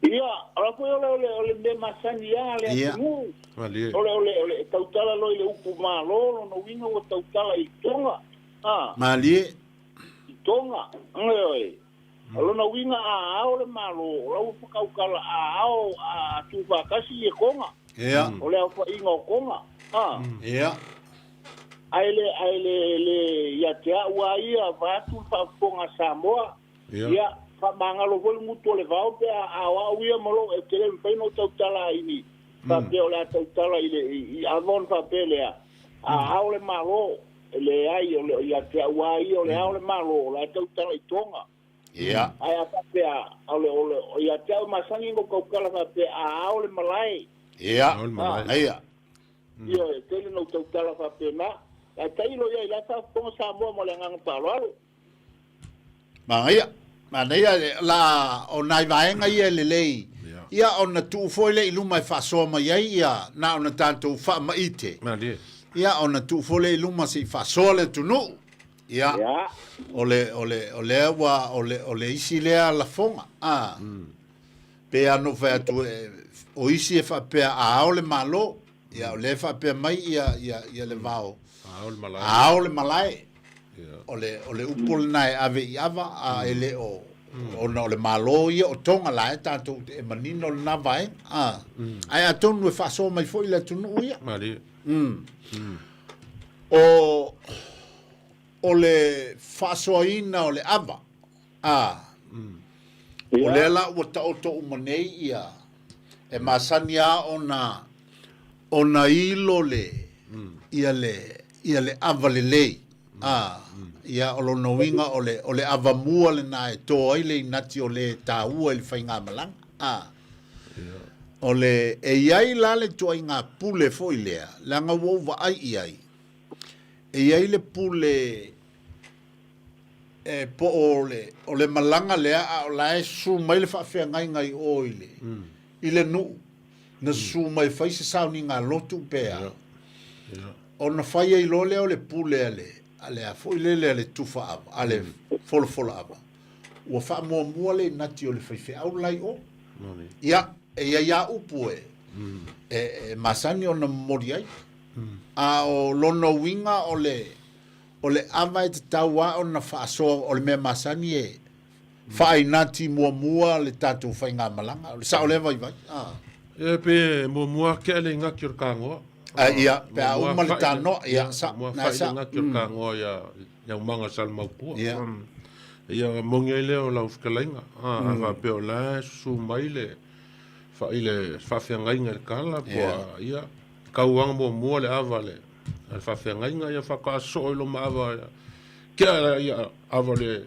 Ia, o la foi o le, o le, o le mea masani lava a le Ia. atunuu. Malie. O le, o le, o le tautala loa i le upu Malo, lona uiga ua tautala i Toga. A. Malie. I Toga. Ioe. O lona uiga a ao le Malo, o la ua whakaukala a ao a tūwhakasi i e Tonga. Ia. O le aofaiga o Tonga. A. Ia. Ae le, ae le, le, ia te au a ia, vaeatu le faafofoga a Samoa. Ia. Ia, faamagalo foi le gutu o le vao pe a a o au ia ma lou, e te le mafai ona ou tautala i ni, faapea o le a tautala i le, i, i ava ona faapea lea, a ao le Malo, e leai, o le, ia te au a ia, o le ao le Malo, o la e tautala i Tonga. Ia. Ae a faapea, o le, o le, ia te au e masani ona ou tautala faapea, a ao le malae. Ia. Ao le malae. Ia. Ioe, e tele ona ou tautala faapena. Ae tailo i ai, la e faafofoga Samoa ma le agaga faaaloalo. Manaia, manaia la o nai vaega ia e lelei ia ona tuu foi lea i luma e faasoa mai ai ia na ona tatou faamaite. Malie. Ia ona tuu foi lea i luma se i faasoa le atunuu. Ia o le o le o lea ua o le o le isi lea lafoga. A. Pe a ona ou fai atu e, o isi e faapea a ao le Malo, ia o lea e faapea mai ia ia ia le vao. A ao le malae. A ao le malae. Ia. O le o le upu lena e ave i ava a e le o ona o le Malo ia o Tonga la e tatou te e manino lena vaega. A. Ae atonu e faasoa mai foi le atunuu ia. Malie. O o le faasoaina o le ava. A. O lea la ua taoto uma nei ia, e masani lava ona, ona ilo le, ia le, ia le ava lelei. A. Ia, o lona uiga o le, o le ava mua lena e to ai le inati o le taua i le faigamalaga. A. O le, e i ai la le ituaiga pule foi lea, leaga ua ou vaai i ai, e i ai le pule. E po o le, o le malaga lea a o la e susu mai le faafeagaiga i o i le, i le nuu, na susu mai e fai se sauniga a lotu pe a. Ona fai ai loa lea o le pule a le, a le a foi lele a le tufa ava, a le folafola ava, ua faamuamua le inati o le faifeau la i o. Ia, e i ai a upu e, e, e masani ona momoli ai. A o lona uiga o le, O le ava e tatau lava ona faasoa, o le mea masani e faainati muamua le tatou faigamalaga. O le sao lea vaivai. Ah. Ia pe muamua ake le inati o le kagoa. Ah, ia, pe a uma le tanoa, ia, sa, mua fai le inati o le kagoa ia, ia umaga Salemaukua. Ia. Ia moni ai lea o lau fetalaiga. Ah, a faapea o la e susu mai le, i le faafeagaiga i le kala, po o, ia, tauaga muamua le ava le, a le faafeagaiga ia faatoa soo i loma ava kea ia ava le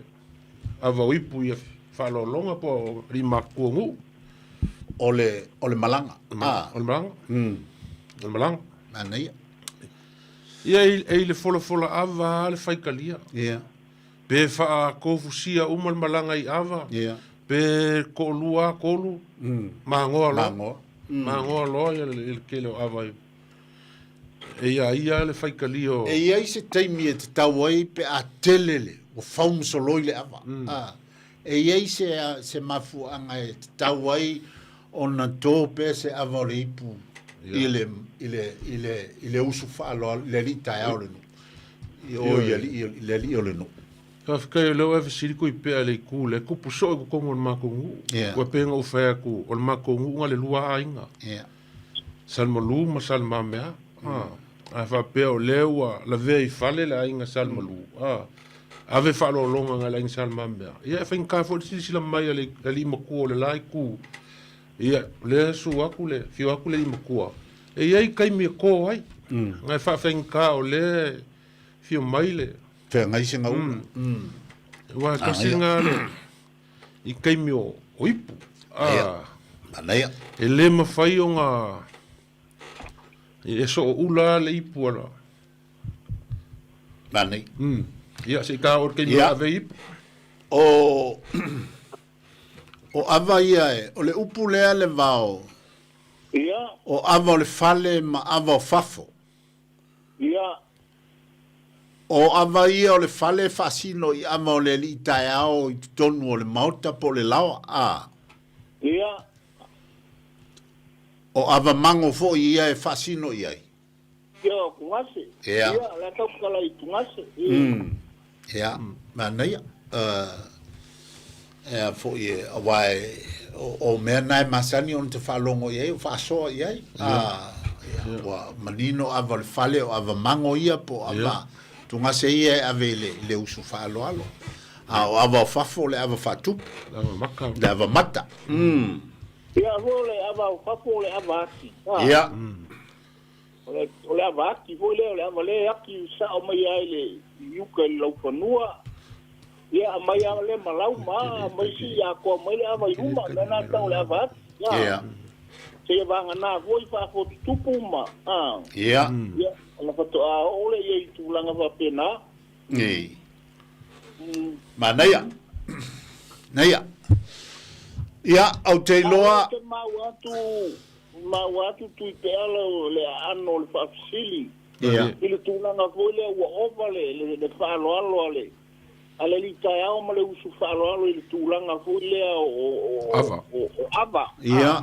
ava o ipu ia faaaloaloga po o alii matutua o nuu. O le, o le malaga. Ah. O le malaga. O le malaga. Manaia. Ia e i le folafola ava a le faitalia. Ia. Pe faakofusia uma le malaga i ava. Ia. Pe toalua, tolu. Magoa loa. Magoa. Magoa loa ia le tele o ava i E ia ia le faitalia o... E i ai se taimi e tatau ai pe a tele le, ua faumasoloi le ava. A, e i ai se, se mafuaaga e tatau ai ona to pea se ava o le ipu i le, i le, i le, i le usu faaaloalo, i le alii taeao o le nuu. I o i alii, i le alii o le nuu. Faafetai o lea ua e fesili Tuipea i le itu lea e tupu soo i totonu o le matou nuu. Ua pei ona ou fai atu, o le matou nuu na o le lua aiga. Salemalu ma Salemamea. A faapea o lea ua lavea i fale le aiga Salemalu, ave faaaloaloga nai le aiga Salemamea. Ia e faigata foi le silasila mai a le alii matua o le la itu. Ia, o lea e susu atu le, afio atu le alii matua. E i ai taimi e to ai. Ae faafaigata o lea e afio mai le... Feagai se gaula. Aua e tasi lena le... i taimi o, o ipu. Ah, Manaia. E le mafai ona e soo ula le ipu ala. Manaia. Ia, se i tā o le taimi ave ipu. O, o ava ia e, o le upu lea le vao. Ia. O ava o le fale ma ava o fafo. Ia. O ava ia o le fale e faasino i ava o le alii taeao i totonu o le maota po o le laoa, a. Ia. O ava mago foi ia e faasino i ai. Ia, o Tugase. Ia. Ia, o le a tau tala i Tugase. Ia. Ia, manaia. E a foi e, aua e, o, o mea na e masani ona te faalogo i ai, o faasoa i ai. A, ia, ua manino ava o le fale, o ava mago ia, po o ava tugase ia e ave i le, i le usu faaaloalo. A o ava o fafo, o le ava faatupu. Le ava mata. Le ava mata. Ia, foi o le ava o fafo, o le ava ati. A. Ia. O le, o le ava aki foi lea, o le ava lea e aki sao mai ai le, i uka i le laufanua. Ia, aumai lava lea ma lau ma aumai sii atoa mai le ava i luma, o mea na tau o le ava ati. Ia. Ia. Seia vagana foi faafotutupu ma, a. Ia. Ia, ona faatoa oo lea i ai i tulaga faapena. Ei. Manaia. Naia. Ia, ou te iloa. Ou te maua atu, maua atu Tuipeala le aano o le faafesili. Ia. I le tulaga foi lea ua ova le, le, le faaaloalo a le, a le alii taeao ma le usu faaaloalo i le tulaga foi lea o, o, o, Ava. o, o ava. Ia.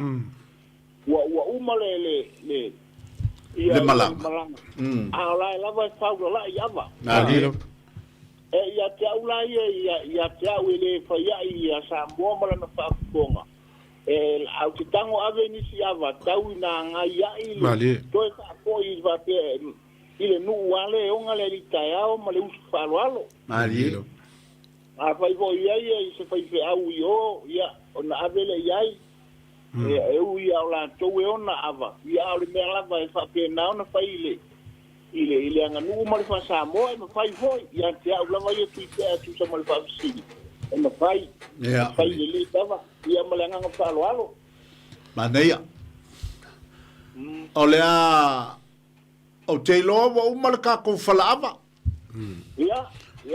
Ua, ua uma le, le, le, ia, Le malaga. Le malaga. A o la e lava e faulalai ava. Malie. E ia te au la ia, ia, ia te au e le fai ai ia Samoa ma lana faafofoga. E, au te tago ave i nisi ava, tau ina agai ai le, Malie. toe faafoi i faapea, i le nuu lava lea e oga le alii taeao ma le usu faaaloalo. Malie. Afai foi i ai ia i se faifeau i o, ia, ona ave lea i ai. E, e ui ia o latou e ona ava, ia a o le mea lava e faapena ona fai i le, i le, i le aganuu ma le faa-Samoa, e mafai foi, ia te au lava ia Tuipea e tusa ma le faafesili, e mafai, Ia. fai lelei lava, ia ma le agaga faaaloalo. Manaia. O le a... Ou te iloa ua uma le tatou falaava. Ia,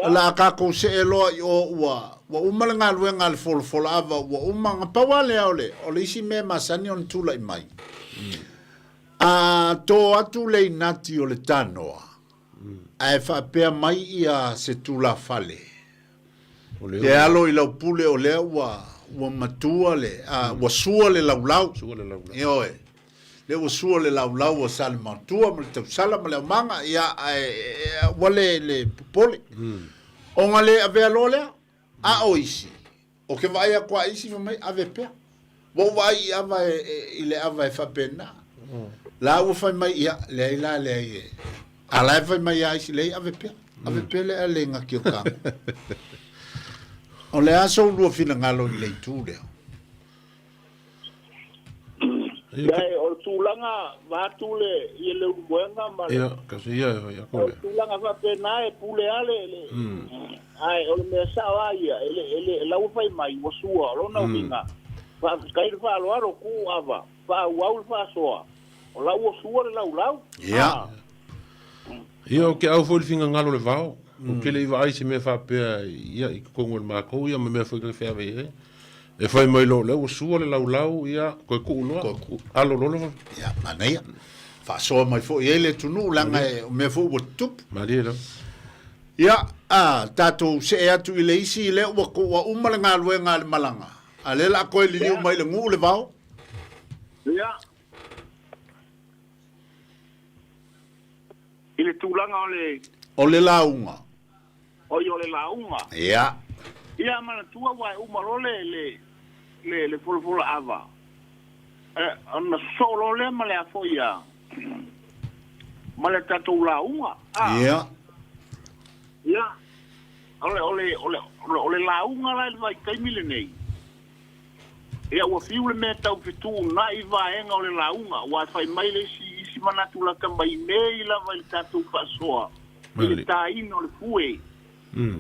O le a tatou see loa i o ua ua uma le galuega a le folafola ava ua uma. Na pau lava lea o le o le isi mea e masani ona tulai mai, a to atu le inati o le tanoa ae faapea mai ia se tulafale e alo i lau pule o lea ua ua matua le a, ua sua le laulau. Sua le laulau. Ioe. Lea ua sua le laulau a Salematua ma le tausala ma le aumaga, ia, ae ua le, le popole. Ona le avea loa lea, a o isi, o ke vaai aku a isi fai mai, ave pea. Ua ou vaai i ava e, e, i le ava e faapena. La ua fai mai, ia, leai la, leai e. A la e fai mai a isi, leai, ave pea. Ave pea le ale ngaki o kago. O le a sou lua finagalo i le itu lea? Leai, o le tulaga vaeatu le ia le ulumoega ma le Ia, kasi ia e fai aku o le lea. tulaga faapena e pule lava le le ae o le mea sao lava ia e le e le la ua fai mai ua sua o lona uiga faafetai le faaaloalo tuu ava faaauau le faasoa o la ua sua le laulau. Ia. Ah. Ia, o ke au foi le finagalo o le vao. Ou te le i vaai i se mea faapea ia i totonu o le matou ia ma mea foi ke feave i ai. E fai mai loa, lea ua sua le laulau, ia, toe tuu loa, alo loa le Ia, manaia. Faasoa mai foi i ai le atunuu, leaga e, o mea foi ua tutupu. Malie lava. Ia, a, tatou see atu i le isi, lea ua, ua uma le galuega a le malaga, a lea la a toe liliu mai i le nuu le vao. Ia. I le tulaga o le... O le lauga. Oi o le lauga. Ia. Ia manatua ua e uma loa le le le le folafola ava e ona sosoo loa lea ma le a foi a ma le tatou lauga a. Ia. Ia. O le o le o le o le lauga la i le vaitaimi lenei. Ia ua fiu le mea tau fetuunai vaega o le lauga, aua e fai mai le isi isi manatu lata mai nei lava i le tatou faasoa i le taina o le fue.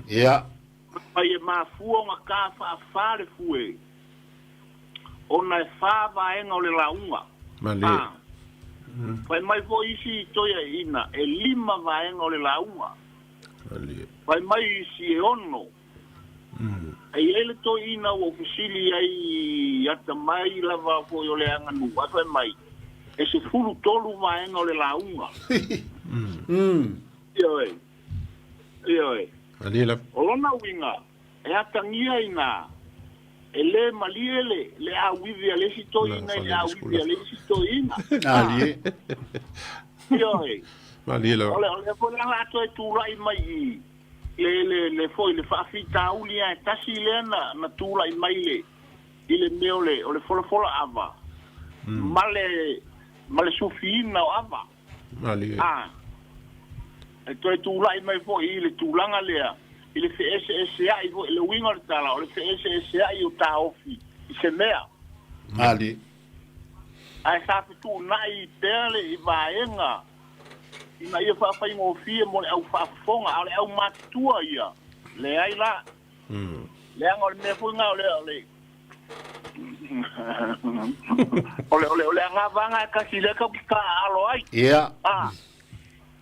Ia. Fai mai e mafua ona ta faafa le fue ona e fa vaega o le lauga. A. Fai mai foi isi toeaiina e lima vaega o le lauga. Fai mai isi e ono. E i ai le toeaina ua ou fesili ai i atamai lava foi o le aganuu, ae fai mai, e 13 vaega o le lauga. Ioe. Ioe. O lona uiga, e atagia i ina, e le malie le, le auivi a le isi toeaina i le auivi a le isi toeaina. Ioe. O le, o lea foi la o le a toe tulai mai i i. Le, le, le foi, le faafitauli lava e tasi lea na, na tulai mai le, i le mea o le, o le folafola ava, ma le, ma le sufiina o ava. Malie. A, e toe tulai mai foi i le tulaga lea, i le feeseeseai foi, le uiga o le tala, o le feeseeseai o taofi i se mea. Malie. Ae sa fetuunai pea le i vaega ina ia faafaigofie mo le au faafofoga, a o le au matutua ia, leai la. Leaga o le mea foi lena o le, o le, o le, o le, o le agavaga e tasi lea tatou te taaalo ai. Ia. A,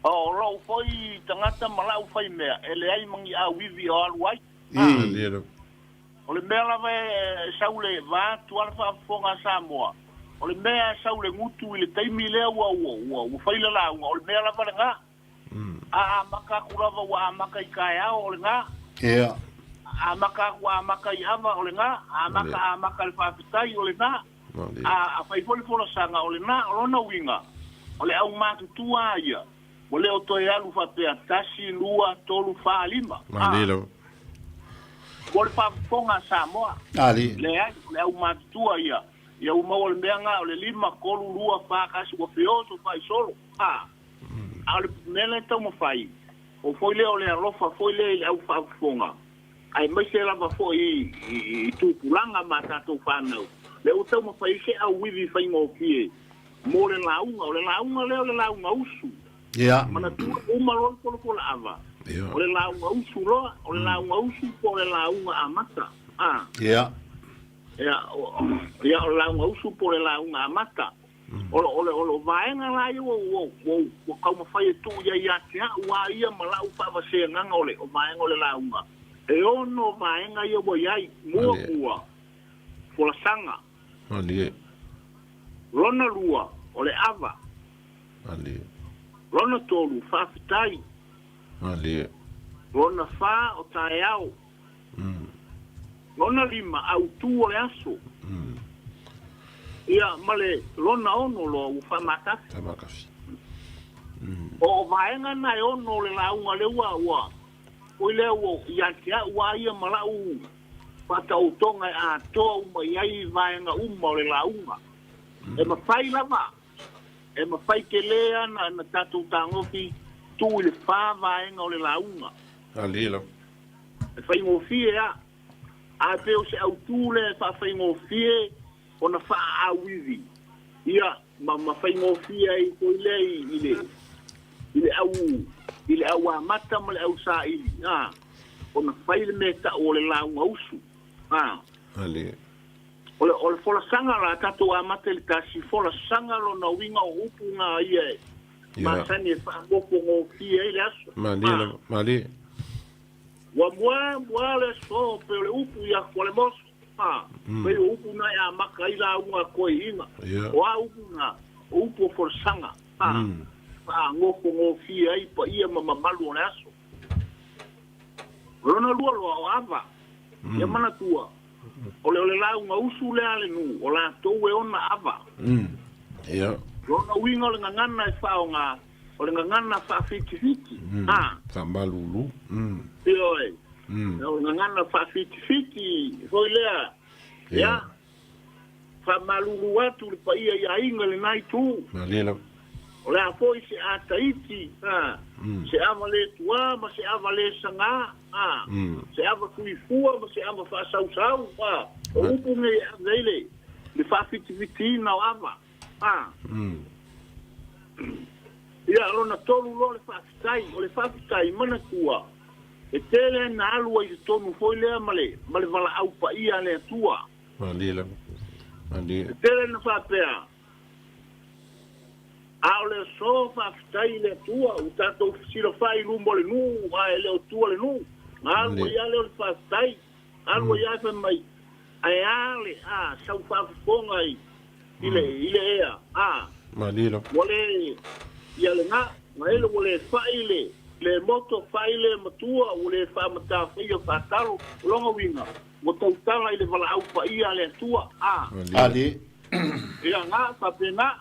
o lou foi tagata ma lau faimea, e leai ma ni auivi o alu ai. I. O le mea lava e sau le, vaeatu lava le faafofoga a Samoa, o le mea e sau le gutu i le taimi lea ua, ua, ua, ua fai le lauga, o le mea lava lena. A amata atu lava ua amata i taeao, o lena. Ia. A amata atu ua amata i ava, o lena. A amata, amata i le faafetai, o lena. A, a fai foi le folasaga, o lena. O lona uiga, o le aumatutua lava ia, Ua le o toe alu faapea, tasi, lua, tolu, fa, lima. Malie lava. Mo le faafofoga a Samoa. Malie. Leai, o le aumatutua ia. Ia ua maua le mea na, o le lima, tolu, lua, fa, tasi, ua feoso faaisolo. A. A o le mea lea e taumafai, o foi lea o le alofa foi lea i le au faafofoga, aemaise lava foi i, i, i tupulaga ma a tatou fanau. Lea ua taumafai ai se auivi faigofie Mo le lauga, o le lauga lea o le lauga usu. Ia. Manatua uma loa le folafola ava. Ia. O le lauga usu loa, o le lauga usu po o le lauga amata. A. Ia. Ia, o, ia o le lauga usu po o le lauga amata. O le vaega la ia ua taumafai e tuu i ai ia te au lava ia ma lau faavaseagaga o le vaega o le lauga. E ono vaega ia ua i ai, muamua, folasaga. Lona lua, o le ava. Lona tolu, faafetai. Lona fa, o taeao. Lona lima, autu o le aso. Ia, ma le lona ono loa ua faamatasi. O vaega na e ono o le lauga lea ua, foi lea ua ia te au lava ia ma lau faataotoga e atoa uma i ai vaega uma o le lauga. E mafai lava, e mafai tele lava na tatou tagofi tuu i le fa vaega o le lauga. E faigofie lava. Ae pei o se autu lea e faafaigofie ona faaauivi, ia, ma faigofie ai foi lea i le i le au i le au amata ma le au saili, a, ona fai le mea tau o le lauga usu, a. O le folasaga la, tatou amata i le tasi, folasaga lona uiga o upu na ia e masani e faagofogofie ai le aso. Malie. Ua mua mua le aso pei o le upu ia Kualemoso, a, pei o upu na e amata ai lauga a toeaiina. O a upu na? O upu o folasaga, a, faagofogofie ai paia ma mamalu o le aso. O lona lua loa o ava, ia manatua, o le lauga usu lea a le nuu, o latou e ona ava. Lona uiga o le gagana e faaaoga, o le gagana faafitifiti. Faamalulu. Ioe. O le gagana faafitifiti foi lea. Ia. Faamalulu atu le paia i aiga i lena itu. O le a foi se ataiti, se ava le tuā ma se ava le sagā, se ava tuifua ma se ava faasausau. O upu nei e ave ai le faafitifitiina o ava. Ia, lona tolu loa le faafetai. O le faafetai, manatua, e tele na alu ai i totonu foi lea ma le valaau paia a le Atua. E tele na faapea, a o le aso faafetai i le Atua, ua tatou fesilafai i luma o le nuu, ae le o tua le nuu. Na alu ai lava lea o le faafetai, alu ai lava fai mai, ae a le sau faafofoga i le ea, ua le, ia lena, na ele ua le fai le moto, fai le matua, ua le faamatafeia faatalo, o lona uiga, ua tautala i le valaau paia a le Atua, Ia na, faapena.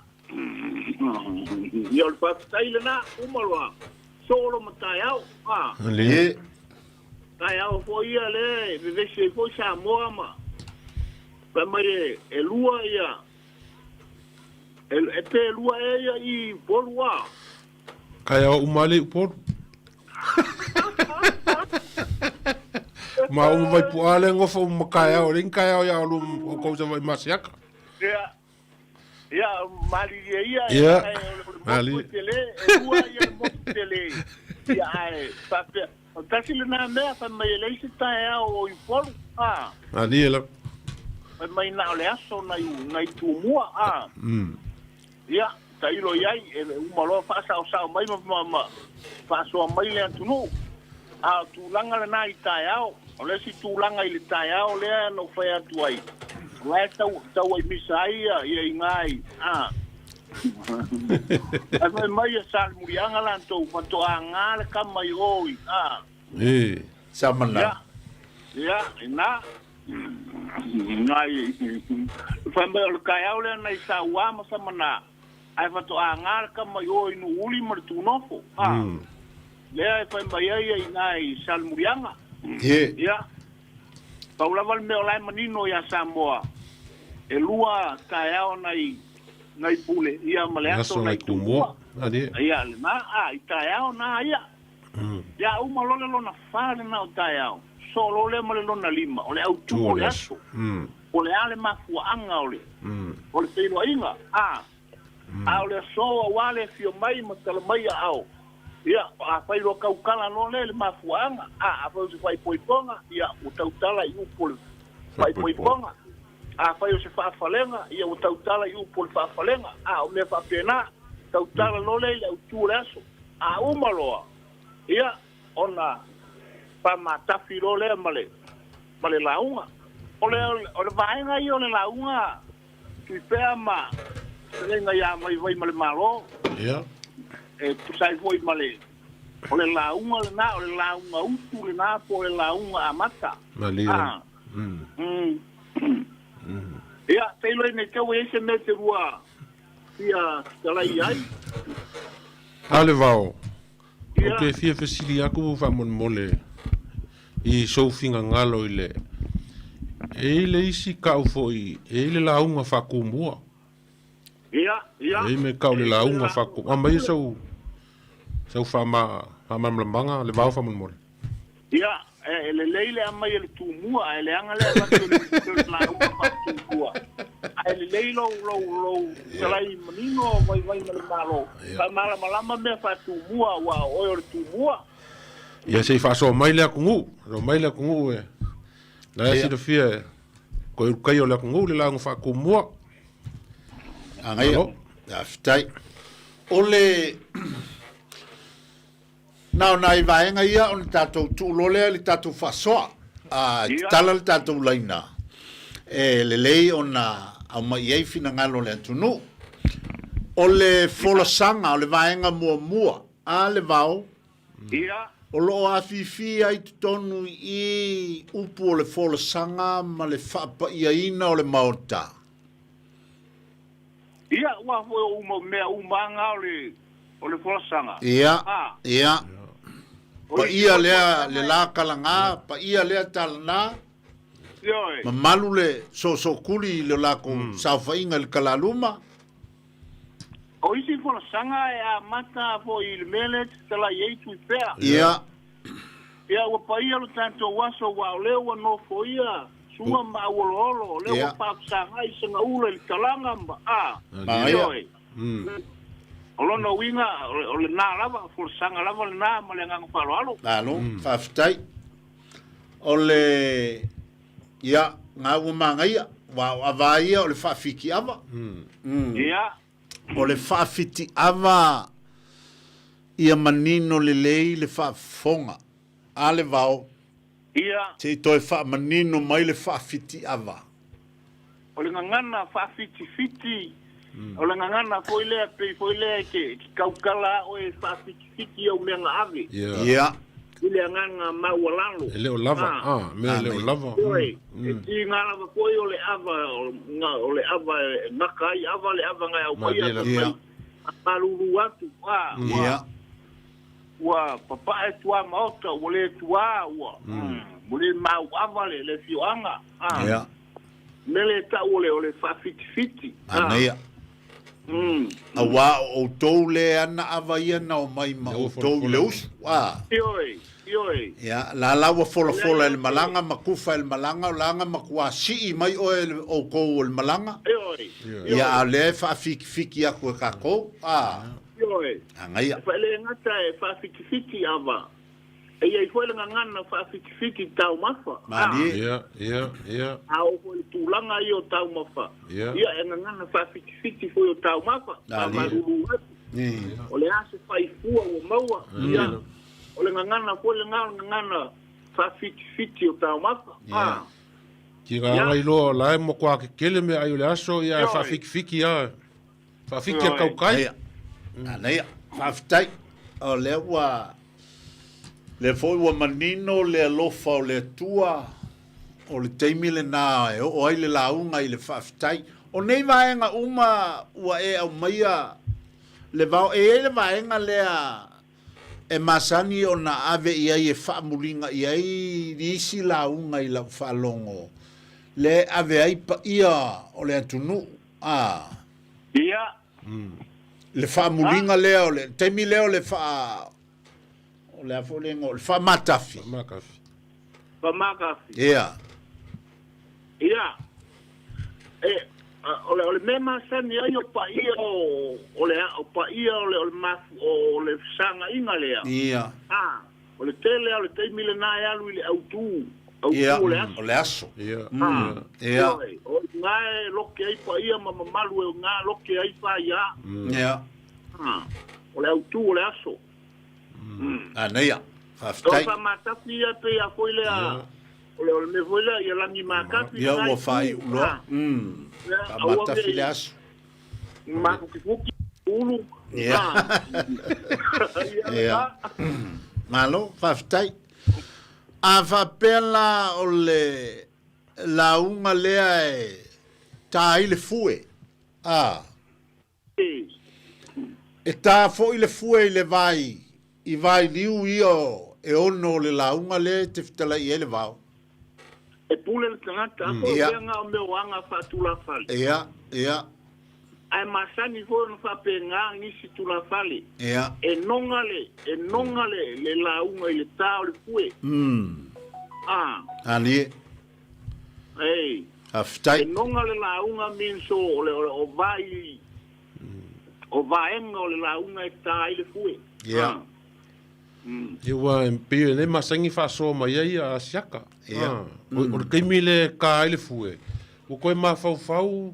Ia o le faafetai lena, uma loa, solo ma taeao, Taeao foi ia lea e vevesi ai foi Samoa ma fai mai e lua ia, e pe lua ea ia i Upolu a. Taeao uma lea i Upolu. Ma uma mai puaa lea ngofa uma ma taeao, le ni taeao ia alu o kou sa vai masiaka. Ia, ia malilie ia, o le motu tele, e lua ia le motu tele. Ia ae faapea, o tasi lena mea, fai mai e leai se taeao o i Upolu, Malie lava. Fai mai na o le aso nai Tumua, Ia, tailo i ai, e uma loa faasaosao mai ma faasoa mai le atunuu. A o tulaga lena i taeao, o le isi tulaga i le taeao lea na ou fai atu ai, o la e tau ai misa ai ia i ina i, Ae fai mai e Salemuliaga latou, faatoaga le kama i o i, Samana. Ia, ina. Nai, fai mai o le taeao lea nai Saua ma Samana, ae faatoaga le kama i o i Nuuuli ma le Tunofo. Lea e fai mai ai i ina i Salemuliaga. Ia, pau lava le mea o la e manino ia Samoa, e lua taeao nai pule, ia ma le aso nai Tumua. Ia, lena, i taeao na ia. Ia uma loa le lona fa lena o taeao, solo lea ma le lona lima, o le autu o le aso. O le a le mafuaaga o le feiloaiga, a o le aso aua le afio mai ma tala mai aao. Ia, a fai loa tautala loa lea i le mafuaaga, a fai o se faaipoipoga, ia, ua tautala i upu o le faaipoipoga. Afai o se faafalega, ia ua tautala i upu o le faafalega, a o mea faapena, tautala loa lea i le autu o le aso. A uma loa, ia, ona faamatafi loa lea ma le, ma le lauga. O le, o le vaega ia o le lauga Tuipea ma Fetalaiga ia Vaivaimalemalo. Ia. E tusa ai foi ma le, o le lauga lena, o le lauga utu lena po o le lauga amata. Malie. A. Mm. Ia, tailo ai nei te ua i ai se mea e te lua fia fetalai ai. A le vao, Ia. ou te fia fesili atu faamolemole i sou finagalo i le, e i ai le isi kau foi, e i ai le lauga faatumua. Ia, ia. E i ai mea tau le lauga faatumua. Aumaia sau, sau faama, faamalamalamaga le vao faamolemole. Ia, e lelei le aumai e le Tumua, ae leaga le avatu e le lauga faa-Tumua. Ae lelei lou, lou, lou fetalai manino vaivai ma le Malo, faamalamalama mea faa-Tumua, aua o oe o le Tumua. Ia, se i faasoa mai le atunuu, faasoa mai le atunuu e, la e silafia e toe ulutai o le atunuu le lauga faa-Tumua. Agaia, Malo. faafetai. O le Na o nai vaega ia ona tatou tuu loa lea i le tatou faasoa. A tatala le tatou laina, e lelei ona aumai i ai finagalo o le atunuu. O le folasaga o le vaega muamua a le vao, o lo o afifi ai totonu i i upu o le folasaga ma le faapaiaina o le Maota. Ia, ua foi o uma mea uma nga o le o le folasaga. Ia, A. ia. O isi Paia foi lea folasaga le e. la kalagā, paia lea talanā, Ioe. mamalu le soosokuli i le lakou saofaiga i le kalaluma. O isi folasaga e amata foi i le mea lea e fetalai ai Tuipea. Ia. Ia, ua paia lo tatou aso, aua o lea ua nofoia Sua ma Auoloolo, o lea ua faafesagai Segaula i le talaga ma, a, Ioe. O lona uiga, o lena lava, folasaga lava lena ma le agaga faaaloalo. Malo, faafetai. O le, ia, ga ua magaia, aua o ava ia o le faafitiava. Ia. O le faafitiava ia manino lelei le faafofoga a le vao. Ia. Se i toe faamanino mai le faafitiava. O le gagana faafitifiti, o le gagana foi lea pei foi lea e te tautala a oe e faafitifiti i au mea na ave. Ia. I le agaga maualalo. E le o lava, a, mea e le o lava. Ioe, e tiga lava foi o le ava, o le ava e gata ai ava le ava na e aumaia, Ia. faamalulu atu, a, ua. Ia. Ua papae tuamaota, ua le tuā, ua ua le mauava le le afioaga, a. Ia. Mea lea e tau o le o le faafitifiti, a. Manaia. Auā o outou le ana ava ia na omai ma outou i le usu, a. Ioe, ioe. Ia, la la ua folafola e le malaga ma kufa e le malaga, o la na matua sii mai oe e le outou o le malaga. Ioe, Ia, a o lea e faafitifiti atu e tatou, a. Ioe. Agaia. E le gata e faafitifiti ava, e i ai foi le gagana faafitifiti taumafa. Malie. Ia, ia, ia. A oo foi i le tulaga ia o taumafa, Ia. ia e gagana faafitifiti foi o taumafa, faamalulu atu. O le a se faifua ua maua, ia, o le gagana foi lena o le gagana faafitifiti o taumafa. Ia. Tiga aga iloa o la e matua kekele meaai o le aso, ia e faafikifiki lava. Faafiti a tautai. Ia. Manaia. Faafetai. O lea ua lea foi ua manino le alofa o le Atua o le taimi lena e oo ai le lauga i le faafetai. O nei vaega uma ua e aumaia le vao, e i ai le vaega lea e masani ona ave i ai e faamuliga i ai nisi lauga i lau faalogo, lea e ave ai paia o le atunuu. A. Ia. Le faamuliga lea o le taimi lea o le faa o le a foi le igoa o le faamatafi. Faamatafi. Faamatafi. Ia. Ia. E, o le, o le mea masani ai o paia o, o le, o paia o le, o le mafu, o le fesagaiga lea. Ia. A, o le tele lava o le taimi lena e alu i le autu, autu Ia, o le aso. o le aso. Ia. A, Ia. ioe, o iga e loke ai paia ma mamalu e iga loke ai faia. Ia. O le autū o le aso. Manaia. Faafetai. O le faamatafi ia pei a foi lea o le o le mea foi lea ia lagi matafi Ia ua faaiu loa. Faamatafi le aso. Mafukifuki ulu. Ia. Ia. Malo, faafetai. A faapea la o le lauga lea e ta ai le fue, a. E ta foi le fue i le vai, i vailiu ia e ono o le lauga lea e te fetalai i ai le vao. E pule le tagata, a foi o mea na o mea o aga faatulafale. Ia, ia. Ae masani foi ona faapena nisi tulafale. Ia. E noga le, e noga le, le lauga i le ta o le fue. A. Alie. Ei. Faafetai. E noga le lauga means o le, o le, o vai, o vaega o le lauga e ta ai le fue. Ia. A. Ia ua e pei e le masani faasoa mai ai a Asiaka. Ia. A. O, o le taimi le ta ai le fue, ua toe mafaufau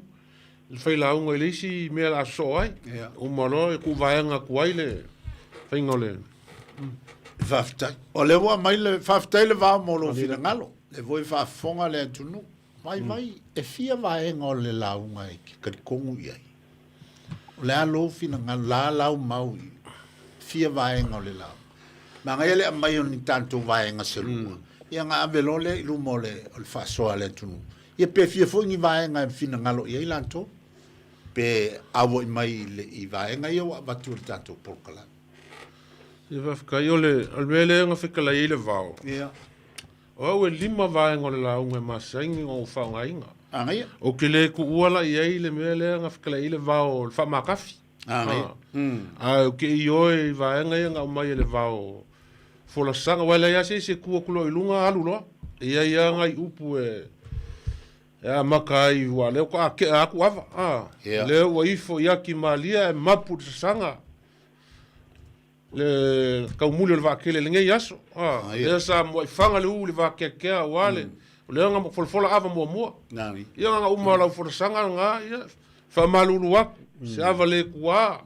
le failauga i le isi mea o le a sosoo ai. Ia. Uma loa e tuuvaega atu ai le faiga o le... Faafetai. O lea ua aumai le, faafetai le vao mo lou finagalo. Lea foi e faafofoga le atunuu. Vaivai, e fia vaega o le lauga e te talitonu i ai? O le a lou finagalo, la lau mau i fia vaega o le lauga. Manaia le aumai o ni tatou vaega se lua. Ia ona ave loa lea i luma o le, o le faasoa a le atunuu. Ia pe fia foi ni vaega e finagalo i ai latou, pe auai mai i, le, i vaega ia ua avatu e le tatou polokalame. Ia faafetai, o le, o le mea lea na fetalai ai le vao. Ia. O au e lima vaega o le lauga e masani ona ou faaaogaina. Agaia. Ou te le tuua la i ai le mea lea na fetalai ai le vao o le faamatafi. Agaia. Ae ou te ioe i vaega ia na aumai e le vao folasaga, aua e leai lava se isi e tu atu loa i luga alu loa. E i ai lava nai upu e e amata ai, aua o lea faatoa tea atu ava, a, Ia. lea ua ifo i ati malie ae mapu i le sasaga le taumuli o le vaatele i lenei aso. A, lea sa muai faga le u i le vakeakea aua le, o lea na folafola ava muamua. Nani. Ia na uma lau folasaga lena, ia, faamalulu atu, se ava le tuā,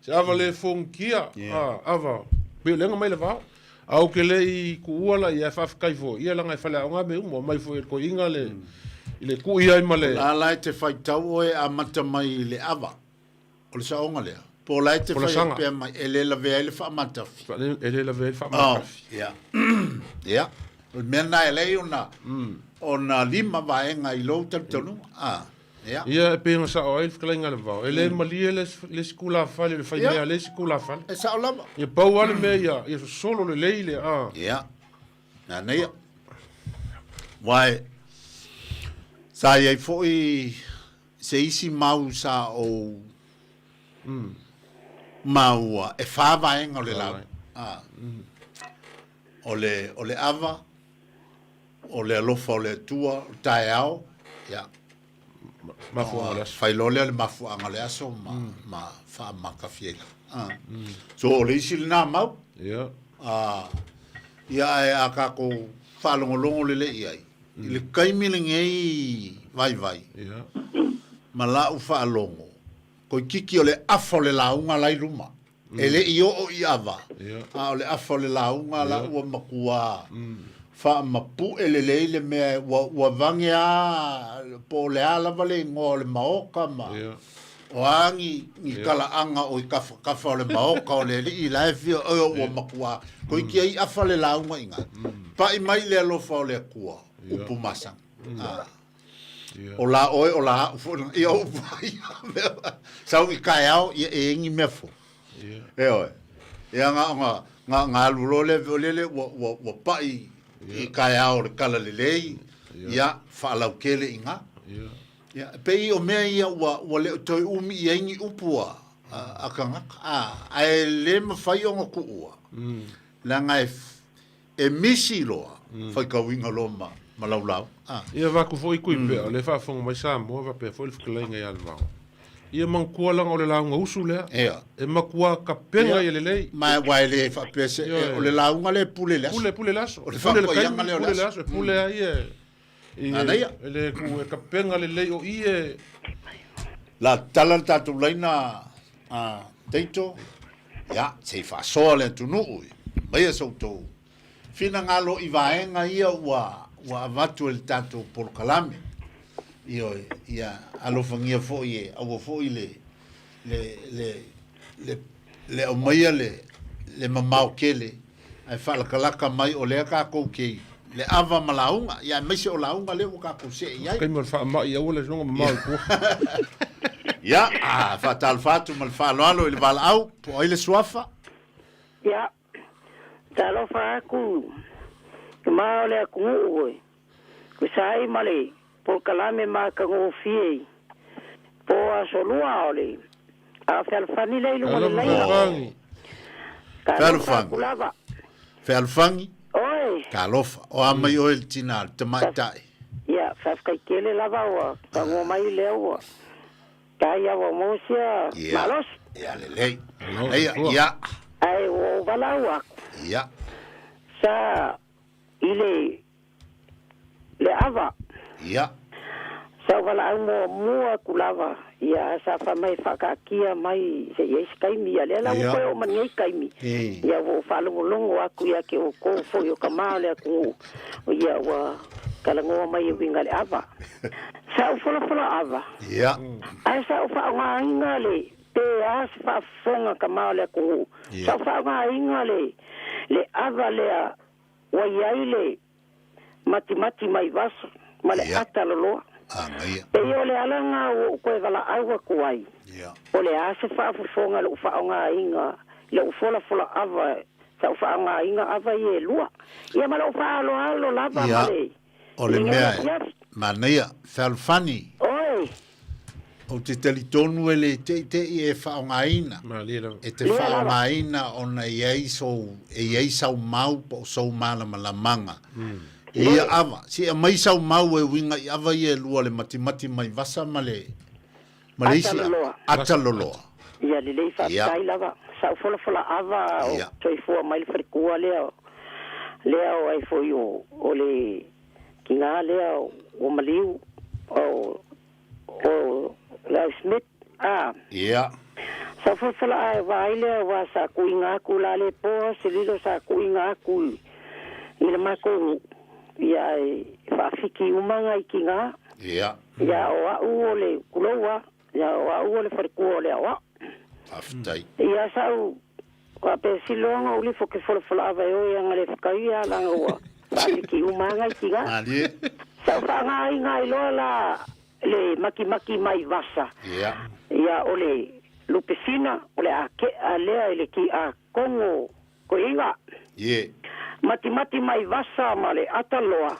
se ava le fogitia, a, ava, pei o lea na mai le vao. A ou te le i tuua la ia, e faafetai foi, ia leaga e faleaoga mea uma, omai foi e le toeaina le, i le tuu i ai ma le... O la la e te faitau oe e amata mai i le ava. O le saoga lea. Po o la e te fai pea mai, e le lavea ai le faamatafi. E le lavea ai le faamatafi. Oh, ia. Ia. O le mea lena e ala ai ona, ona lima vaega i lou talitonuga. Ah, ia. Ia, e pei ona sao ai le fetalaiga a le vao, e le malie le isi tulafale i le faimea a le isi tulafale. E sao lava. Ia pau lava le mea ia, ia sosolo lelei le, ah. Ia. Nanaia. Wai, sa i ai foi se isi mau sa ou maua, e whā vaega o le lau. Ah. O le, o le ava, o le alofa o le Atua, o le taeao, ia. Mafuaaga o le aso. Fai loa lea le mafuaaga o le aso ma, ma faamakafia ai la. Ah. So o le isi lena mau. Ia. Ah, ia ae a kākou faalogologo lelei i ai, I le taimi lenei vaivai ma la'u faalogo, toeitiiti o le afa o le lauga la i luma. E le i oo i ava, a o le afa o le lauga la ua matua faamapu'e lelei le mea ua, ua vage a po o le a lava le igoa o le maoka ma o a ni, ni talaaga o i kafakafa o le maoka o le alii la e fia oe ua matua toeiti ai afa le lauga i ina. Paʻi mai le alofa o le Atua, upu masani. Ah. O la oe, o la a'u foi lena. Ia upu ai ia mea. Sau i taeao, ia e i ni mea fou. E oe. Ia nga, nga, nga, nga alu loa lea, o lele ua, ua, ua paʻi i taeao o le talalelei, ia faalautele i ina. Ia, e pei o mea ia ua, ua le o toe umi i ai ni upu a, a, a tagata, a, ae le mafai ona tuua, leaga e, e misi loa, faitauina loa ma, ma laulau. A. Ia vaku foi kui pea, o lea e faafofoga mai Samoa faapea foi le fetalaiga ia Levao. Ia manatua leaga o le lauga usu lea. Ia. E matua tapena ia lelei. Ma aua e le faapea se, Ioe. o le lauga lea e pule i le aso. Pule, pule le aso. O le Pule le faapaiaga taimi, lea o le pule le aso. aso. E pule ai e. Manaia. E le ku e kapega lelei o i e. La tala le tatou laina a Teito, ia, se i faasoa le atunuu, aumaia so outou finagalo i vaega ia ua ua avatu e le tatou polokalame. Ioe, ia alofagia foi e aua foi le le le le le aumaia le le mamao tele ae faalakalaka mai o lea tatou te i le ava ma lauga, ia aemaise o lauga lea ua tatou see i ai. Taimi o le faamai aua le soga mamao i tua. Ia, a faatalofa atu ma le faaaloalo i le valaau, po o ai le suafa? Ia, talofa atu i ma o le atunuu e tusa ai ma le polokalame matagofie i po aso lua o le a fealofani lea i luga o le laina. Talofa atu lava. Fealofani. Oi. Talofa. O a mai oe le tina, le tamaitai. Ia, faafetai tele lava ua tagoa mai lea ua tai ua maua sia malosi. Ia lelei. Ia, ia. Ae ua ou valaau aku. Ia. Sa i le le ava. Ia. Sa ou valaau muamua atu lava, ia sa fai mai e faakaatia mai se i ai se taimi. Ia lea la ua toe oo ma lenei taimi. Ia ua ou faalogologo atu ia te outou foi o tama o le atunuu, ia ua talanoa mai e uiga i le ava. Sa ou folafola ava. Ia. Ae sa ou faaaogaina le pe a se faafofoga tama o le atunuu. Sa ou faaaogaina le le ava lea Ua i ai le matimati mai vaso ma le ata loloa. Pei o le ala lena ua ou toe valaau atu ai, o le a se faafofoga i lou faaaogaina i lou folafola ava, sa ou faaaogaina ava ia e lua, ia ma lou faaaloalo lava ma le O le mea e manaia, fealofani. Oi! Ou te talitonu e le teitei e faaaogaina. E te faaaogaina ona e i ai sou, e i ai sau mau po o sou malamalamanga. I ia ava, se i aumai sau mau e uiga i ava ia e lua le matimati mai vasa ma le, ma le isi ava. Ata loloa. Ia lelei faafetai lava. Sa ou folafola ava o soifua mai le faletua lea, lea o ai foi o, o le tina lea ua maliu o o Lau Smith, a. Ia. Sa folafola ae vaai lea aua sa tuuina atu la le po se lilo sa tuuina atu i le matou nuu, ia e faafiki uma nai tina. Ia. Ia o au o le tulou a, ia o au o le faletua o le aoao. Faafetai. Ia sa ou faapea siloga ou lifo ke folafola ava e oe anga le whakai ia langa ua whaafiki uma ngai tina. Malie. Sa ou whaangāinga ai loa la le makimaki mai vasa. Ia. Ia o le lupesina o le ake'a lea i le ki a Kongo koiga. Ie. Matimati mai vasa ma le ata loa.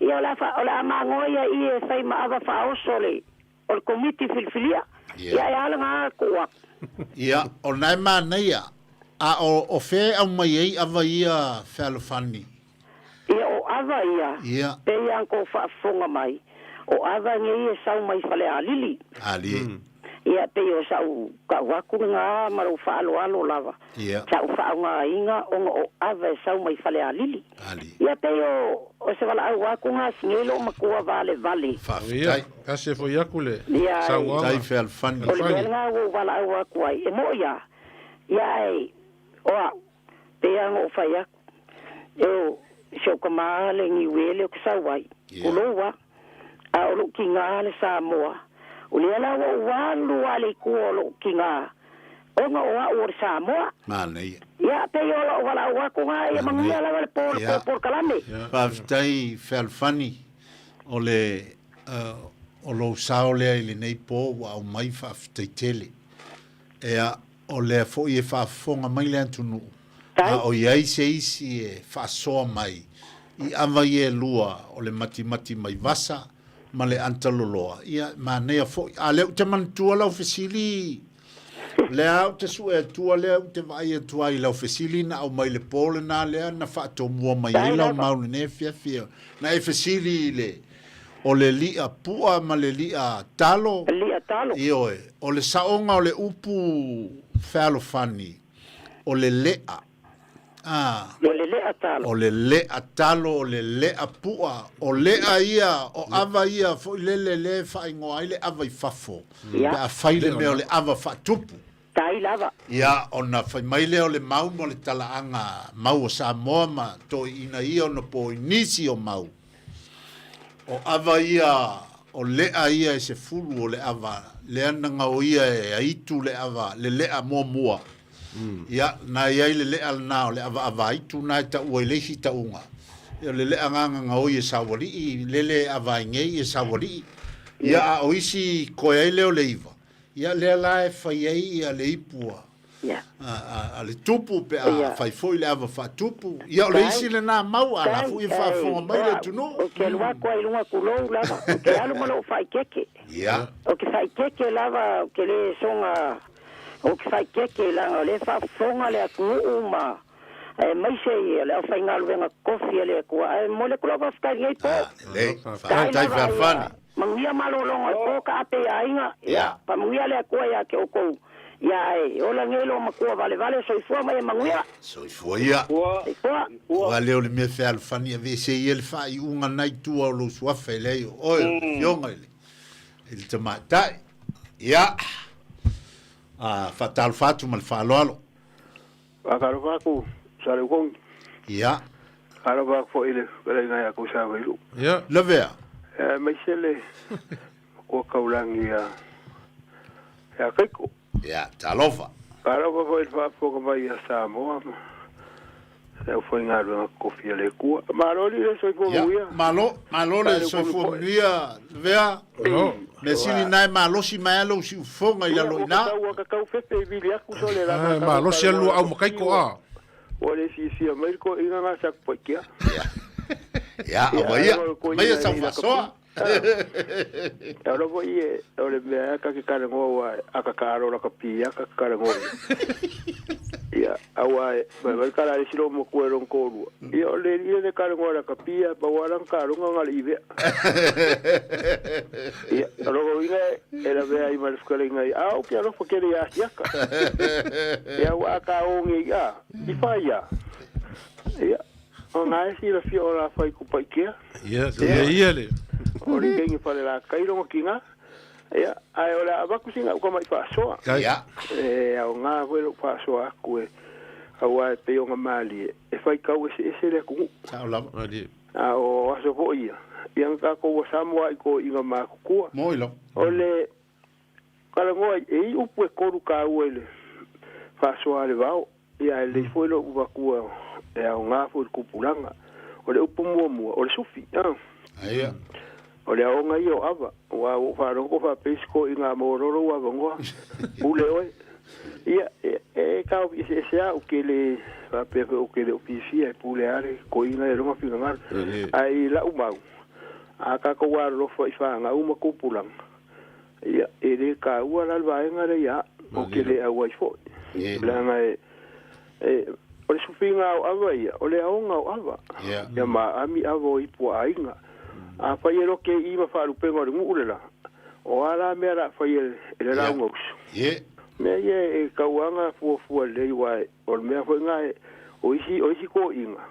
Ia o le a o le a magoa ia i e fai ma ava faaoso le o le komiti filifilia. Ia e ala ngā ko aku. Ia, o lena e manaia, a o, o fea e aumai ai ava ia fealofani? Ia, o ava ia, Ia. pei a kou faafofoga mai, o ava nei e sau mai Falealili. Alie. Ia, pei o sa'u ka'u aku lena ma lou faaaloalo lava, Ia. sa'u faaaogaina ona o ava e sau mai Falealili. Ali. Ia, pei o, o se valaau aku na sinei lou matua valevale. Faafetai. Ia, kasi e foi aku le Ia, e. sauaga. Tai fealofani. O le mea lena ua ou valaau aku ai, e mo'i a, ia ae, o a'u, pei lava ona ou fai aku, e o si ou tama le niuele ou te sau ai, kulou a, a o lou tiga le Samoa, o lea la ua ou alu lava i le itu o lou tiga, ona o a'u o le Samoa. Manaia. Ia, pei o lou valaau atu lena, ia manuia lava le po le polokalame. Faafetai Fealofani o le o lou sao lea i lenei po ua aumai faafetai tele. Ea, o lea foi e faafofoga mai le atunuu, a o i ai se isi e faasoa mai i ava ia e lua o le matimati mai vasa ma le antaloloa, ia, e manaia foi. A lea ou te manatua lau fesili, lea ou te sue atua lea ou te vaai atu ai i lau fesili na aumai le po lena lea na faatomua mai ai lau mau lenei afiafi, na e fesili i le O le li'a pu'a ma le li'a talo. Li'a talo. Ioe, o le saoga o le upu fealofani, o le le'a. O le le'a talo. O le le'a talo, o le le'a pu'a, o le'a ia, o ava ia foi lele lea e faaigoa ai le ava i fafo, pe a fai le mea o le ava faatupu. Tai lava. Ia, ona fai mai lea o le mau ma le talaaga mau o Samoa ma toeaiina ia ona po i nisi o mau. O ava ia, o le'a ia e sefulu o le ava lea na gaoia e aitu le ava, le le'a muamua. Ia, na i ai le le'a lena o le avaavaaitu na e taua i le isi tauga. Ia, o le le'a na na gaoi e Saualii, lele e ava ai nei e Saualii. Ia, a o isi koe ai lea o le iva, ia lea la e fai ai ia le ipu a, a, a le tupu pe a fai foi le ava faatupu. Ia, o le isi lena mau, a la foi e faafofoga mai le atunuu. Ou te alu atu ai i luga tulou lava, ou te alu ma lou faaeteete. Ou te faaeteete lava, ou te le soga Ou te faaeteete leaga o lea e faafofoga le atunuu ma aemaise le aufaigaluega totofi a le Atua. Ae momoli atu lau faafetai i lenei po. Lelei. Faafetai Fealofani. Manuia malologa o le po taape i aiga. Ia faamanuia le Atua ia te outou. Ia ae ola nei lou matua valevale soifua ma ia manuia. Soifua ia. Soifua. Aua lea o le mea Fealofani aveese ia le faaiuga na i tua o lou suafa e leai o oe o le afioga i le i le tamaitai. Ia, a, faatalofa atu ma le faaaloalo. Faatalofa atu Salekogi. Ia. Faatalofa atu foi i le fetalaiga ia Tuisavailu. Ia. Lavea. Aemaise le Matua Taulagi ia ia Kaiko. Ia, talofa. Talofa foi i le faafofoga mai ia Samoa ma le aufaigaluega totofi a le Atua. Malo alii le soifua manuia. Ia, malo, malo le soifua manuia, Lavea. Mea sili na e malosi mai lava lou siufofoga i lalo i ina. Ua tatau fefe i vili atu sole lana. E malosi lua au ma Kaiko a. Ua le fiafia mai le toeaina na Satupaitea. Ia, aumaia, aumaia sau faasoa. E alo foi e o le mea ta te talanoa ua a ka taalo lakapi ia ka talanoa ia aua e mai mai kala le silo mo kue long kolua ia o le ia le talanoa lakapi ia pa wala ka longa ngali ive ia alo ina e la vea i mal skale ngai a o ke alo fa kele ia ia ka ia wa ka o ngi ia i fa ia ia o ngai si la fi o la fa ku pa ikea Ia, ia ia le. O le kengi fale la kai rongo ki ngā. Ia, ae o le a avaku singa uka mai whaasoa. Ia. E au ngā koe lo whaasoa aku e aua e pe o maali e. E whai kau ese ese le kungu. Sao lava. Malie. A o aso fo ia. Ia ngā ko ua Samoa i ko inga mākukua. Moi lava. O le kalangoa e i upu e koru ka ua i le whaasoa a le vao. Ia e lei foi lou vakua e aoga foi i le tupulaga. O le upu muamua, o le sufi, a. Aia. O le aoga ia o ava, aua ua ou faalogo faapea isi toeaiina maua loa lou avanoa, pule oe. Ia, e, e taofi eseese lava, ou te le faapea foi ou te le o fiafia e pule lava le toeaina ia lona finagalo. Ae i lau mau, a tatou alolofa i fanau ma tupulaga, Ia, e le taua la le vaega lea ia au, ou te le auai foi. Leaga e, e, o le sufiga o ava ia, o le aoga o ava. Ia maami ava o ipu a aiga. Afai e loke i ma faalupega o le nuu le la, o a la mea la fai e le lauga usu. Mea ia e tauaga fuafua lelei aua o le mea foi lena e, o isi, o isi toeaiina,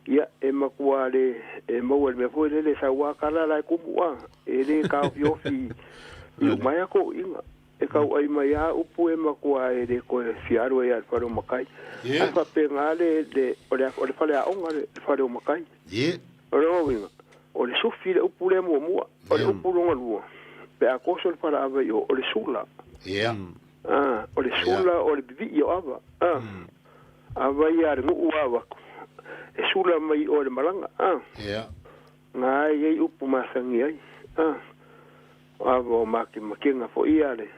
ia, e matua le, e maua i le mea foi lele e sau lava tala la e tumu a, e le taofiofi i uma ai toeaiina. E tauai mai lava upu e matua e le toe fia alu ai lava i le fale o matai. Ae faapena le, le, o le, o le faleaoga le fale o matai. O lona uiga, o le sufi le upu lea muamua, o le upu lona lua, pe a toso le falaava i o, o le sula. A, o le sula o le pipii o ava. A, ava ia a le nuu a avatu, e sula mai i o i le malaga. A, na ai ai upu masani ai. A, o ava o makemakega foi ia a le,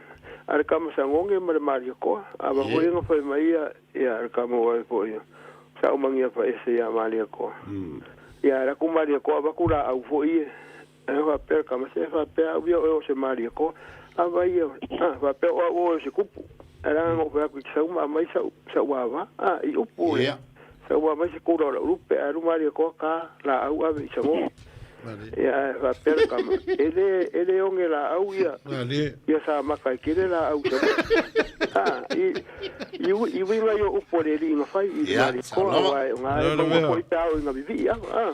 a le kama sagoge ma le Maliakoa. Ava foi ia na fai mai ia, ia le kama ua foi ia, sa umagia faese ia Maliakoa. Ia, la ku Maliakoa avatu laau foi ia. Ae faapea le kama, se faapea au ia oe o se Maliakoa. Ava ia, a, faapea o au oe o se kupu. Ae leaga na ou fai atu i te sau ma aumai sau, sau ava, a, i upu le, sau ma aumai se kula o lau lupe, ae alu Maliakoa ka laau ave i Sagoe. Ia ae faapea le tama, E le, e le oge laau ia, ia sa maka e kele laau i Savaii. A, i, i, i uiga i o upu a le alii na fai i le Malietoa, aua e o ga e maua foi pe a oo ina vivii ava, a.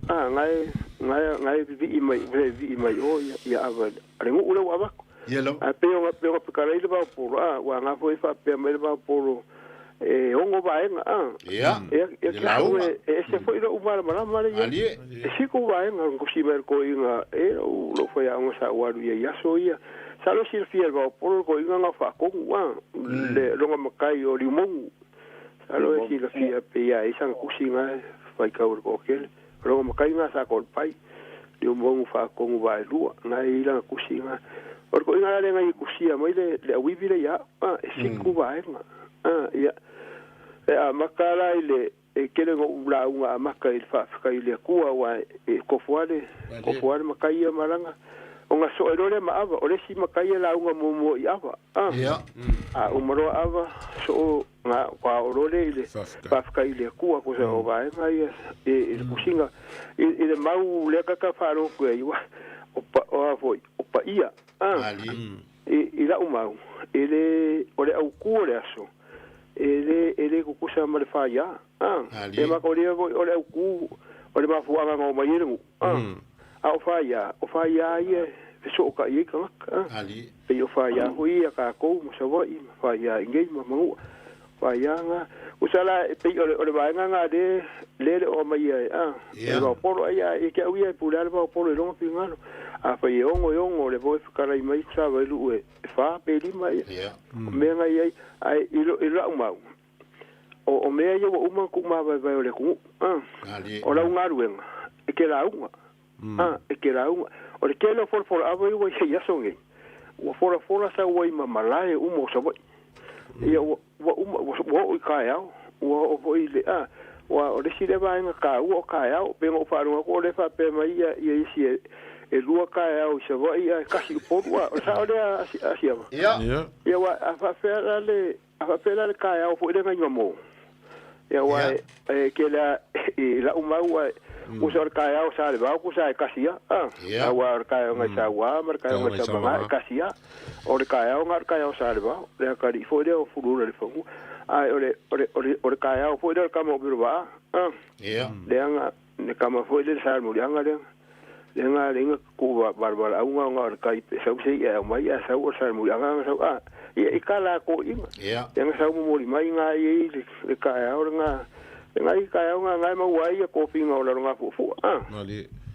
A, ga e, ga e, ga e vivii mai, e vivii mai o ia, ia ava a le nuu lea ua avatu. Ae pei ona, pei ona fetalai le vaopolo, a, ua ga foi faapea mai le vaopolo, e ono vaega, a. Ia, Ia, ia i le ke au lauga. e, e ese foi lou malamalama lea i ai. Malie. E fitu vaega o le tusi mai le toeaina e lou, lou faiaoga sa ou alu i ai i aso ia. Sa lo silafia e le vaopolo le toeaina na o faatonu, a, le lona matai o Liumonu. Sa lo e silafia pei a i ai sana tusi na e faitau e le toatele. O lona matai na sa toalepai, Liumonu faatonu vaelua, na e i ai lana tusi na. O le toeaina la lea na ia tusia mai le, le auivi lea ia au, a, e fitu vaega. A, ia, e amata la i le, e tele ona ou lauga amata i le faafetai i le Atua aua e tofu lava le, tofu lava le matai ia malaga. Ona soe loa lea ma ava, o le isi matai e lauga muamua i ava, a. A uma loa ava, soo na faatoa oo loa lea i le faafetai i le Atua, tusa o vaega ia i le tusiga. I le mau lea ta faalogo ai, ua, o pa, o a foi, o paia, a. I lau mau, e le, o le autu o le aso, e le, e le tutusa ma le faia, a. E makolia foi o le autu o le mafuaaga na omai ai le nuu, a. A o faia, o faia ia e fesootai ai tagata, a. Pei o faia foi ia tatou ma Savaii ma faia i nei ma Manua. Faia na, usa la e pei o le, o le vaega na le, le le o aumaia e, a, e le vaopolo. Ai a e te au ia e pule a le vaopolo i lona finagalo. Afai e ono e ono, o le foi e fetalai mai sa vailuu e fa pe lima ia. O mea na i ai, ae i lo, i lau mau, o, o mea ia ua uma ona tuumavaevae o le atunuu, a. O lau galuega, e te lauga, a, e te lauga. O le tele o folafola ava ia ua i ai i aso nei, ua folafola sau ai ma malae uma o Savaii. Ia ua, ua uma, ua, ua oo i taeao, ua oo foi i le, a, ua, o le isi lea vaega taua o taeao, pei ona ou faalogo atu o lea e faapea mai ia, ia isi e, e lua taeao i Savaii ae tasi i Upolu, a, o le sao lea a Asiava? Ia. Ia, ua, a faapefea la le, A faapea la le taeao foi lea nai mo. Ia aua e, e tele a i lau mau ae kusa o le taeao sa le vao kusa e kasi a. A aua o le taeao ngai Saua ma le taeao ngai Samaga e kasi a. O le taeao nga o le taeao sa le vao. Le atalii foi lea o Fulula le fanua. Ae o le o le o le o le taeao foi lea o le tama o Milovaa. A leaga le tama foi lea le sa le muliaga lea. Lea le inga ku valavalauga ona o le tai pe sau se i'a e aumai ae sau o le salamuliaga na sau a ia i ka la ko inga. Ia na sau momoli mai nga ia i le, le taeao le nga le nga i taeao nga nga e maua ai ia kofiga o lalo nga fuafua a.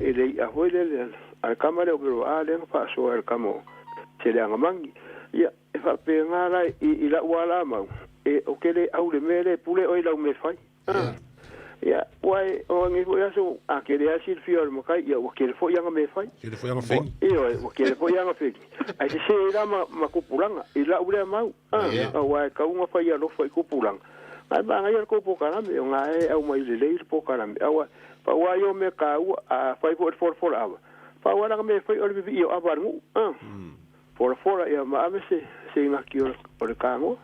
E le i'a foi le le a le kama lea o Velo a lea na faasoa e le kama o Seleaga-magi. Ia e faapena la i, i lau ala mau e o ke le au le mea le pule oi lau me fai. Ia, ua e, o nei foi aso, a kele a silafia o le matai, ia ua kele foi ana mea fai. Kele foi ana fegi. Ioe, ua kele foi ana fegi. Ae sese ai la ma, ma tupulaga, i lau lea mau, a, aua e tau ona fai alofa i tupulaga. Ae manaia le tou polokalame, o na e aumai lelei le polokalame. Aua, pau lava ia o mea taua, a fai foi le folafola ava, pau lava lana mea e fai o le vivii o ava a le nuu, a. Folafola, ia ma ave se, se inaki o le, o le kanoa.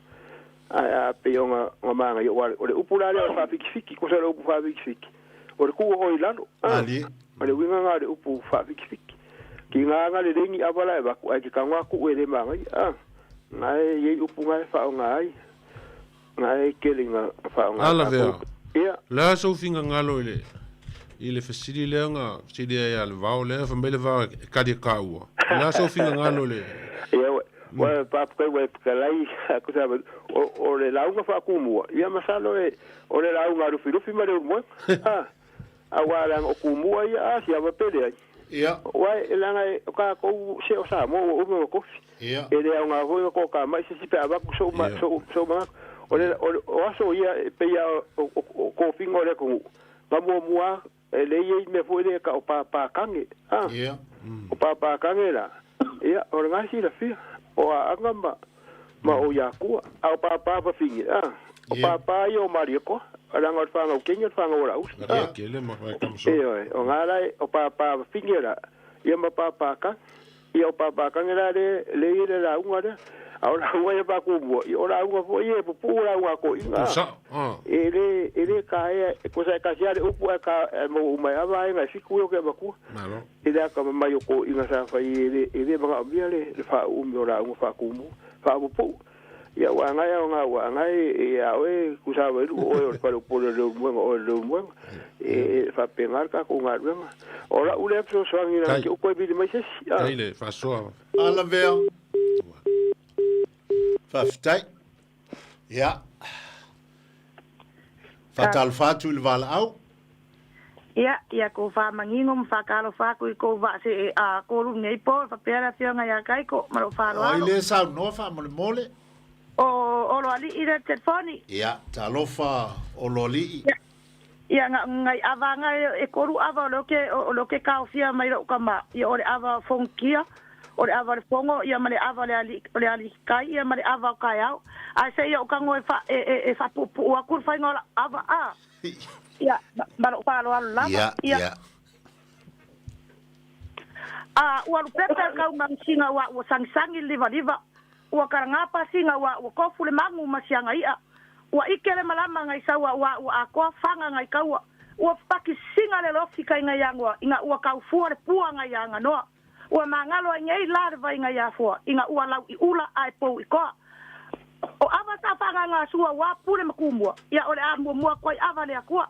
Ae a pei ona ona manaia aua o le upu la lea o le faafikifiki, kusa o le upu faafikifiki, o le tuu o oe i lalo. A, o le uiga lena o le upu faafikifiki. Tiga ana lelei ni ava la e avatu, ae te tago lava tuu e le manaia. A, na e i ai upu na e faaaoga ai, na e tele ina faaaoga e Ala vea. tatou. Ia. O le a sou finagalo i le i le fesili lea na fesili ai ia Levao lea fai mai Levao e kali e kāua. O le a sou finagalo i le Ia, ua faafetai ua e fetalai aku sa o le lauga faatumua, ia masalo e o le lauga a Lufilufi ma Leulumoega. A, aua leaga o Tumua ia a siava pe leai. Ua e leaga e o tatou se o Samoa ua uma ona tofi. E le aoga foi ona toatamai se isi pe a avatu sou sou sou manatu. O le o aso ia e pei lava o tofiga o le atunuu, na muamua E lei i ai mea foi lea e tau o pāpākage, a. O pāpākage la, ia, o lena silafia, o Aana ma, ma o Iakua. A o pāpā fafine, a, o pāpā ia o Malietoa, leaga o le whanau Kenya, le whanau o Lausa, a. Ioe, o ngā la, o pāpā fafine la, ia ma pāpākage. Ia o pāpākage la le, le i le lauga lea. A o lauga ia faakumua, ia o lauga foi ia e pupuu lauga a toeaiina. Sao. Ah. E le e le taea, e tusa e tasi lava le upu ae ta ae maua uma ai lava vaega e fitu ia ou te avatua. Malo. I le atamamai o toeaiina sa fai e le e le manaomia le le faaumi o lauga faatumua, faapupuu. Ia aua ana e aoga aua ana e ia oe tusa vailu o oe o le faleupolu o le Leulumoega o oe o le Leulumoega. E e faapena le tatou galuega. O la'u lea fesoasoani leaga Tai. te upu e vili mai se isi. Tai le faasoa. A lavea. Faafetai. Ia. Faatalofa atu i le valaau. Ia, ia kou faamanino ma faatalofa atu i kou vaa se a kolu nei po, faapea le afioga ia Kaiko ma lou O ai faaaloalo. lea saunoa faamolemole? O Oloalii lea telefoni. Ia, talofa Oloalii. Ia, ia na nai ava anga e kolu ava o lea ke o lea ke kaofia mai lou tama, ia o le ava o Fonotia, o le ava o le Fono, ia ma le ava o le alii o le alii kai, ia ma le ava o Kaeao. Ae se ia ou tago e fa e e e faapuupuu atu le faiga o lau ava a. Ia, ma lou faaaloalo lava. Ia, Ia. ia. A ua lupepe le kaumagasina ua ua sagisagi le livaliva, ua kalagā pasina ua ua kofu le magu ma siaga i'a, ua ike le malama ngai saua ua ua atoa faga ngai kaua, ua pakisina le lofi kai ngai agoa ina ua kaufua le pua ngai aganoa, ua magalo ai nei la le vai ngai afoa ina ua lau i ula ae pou i koa. O ava sa faaagaga sua ua pule ma kumua, ia o le a muamua atu ai ava le Atua.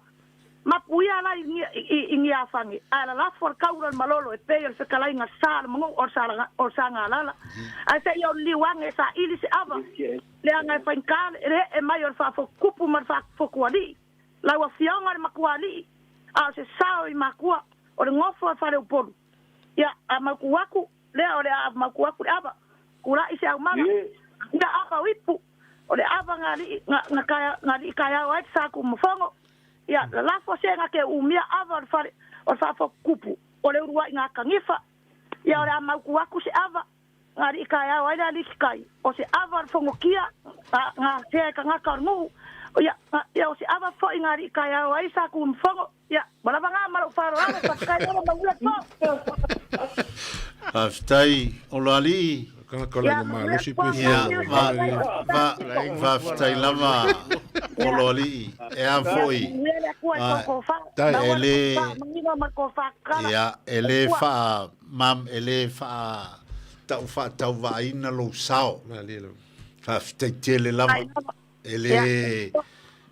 Mapuia la i i Niafage, ae lalafo le kaula le malolo e pei o le fetalaiga sa le manu'u o le o le sagalala. Ae seia o le liuage e saili se ava, leaga e faigata le e'e mai o le faafotukupu ma le faafotualii. Lau afioga le matualii, a o se sao i makua, o le gofo a Faleupolu. Ia, a mautu atu, lea o le a mautu atu le ava, tula'i se aumaga, ia ava o ipu, o le ava na alii, na, na, na alii kaeao ai le sa tumafono. Ia, lalafo se na ke umia ava o le fale, o le faafotukupu, o le ulua'i na kanifa. Ia, o le a mautu atu se ava, na alii kaeao ai le alii kai, o se ava o le fonokia, na, na sea e tagata o le nuu. Ia, na, ia o se ava fo'i na alii kaeao ai sa tumafono. Ia, ua lava na ma lou faaaloalo, faafetai lava ma ula po. Faafetai Oloalii. Tagata o le Ia, aiga manuia malosi po, pe Ia, manuia va, faafetai va, faafetai. faafetai lava Oloalii. E a Ia, foi. manuia le Atua i A, kou kofa, Tai. e maua le le, kofa manino ma le kofa kala. ia, e le Soifua. faa, mam, e le faa tau faatauvaaina lou sao. Malie lava. Faafetai tele lava. Ai lava. E Ia, le,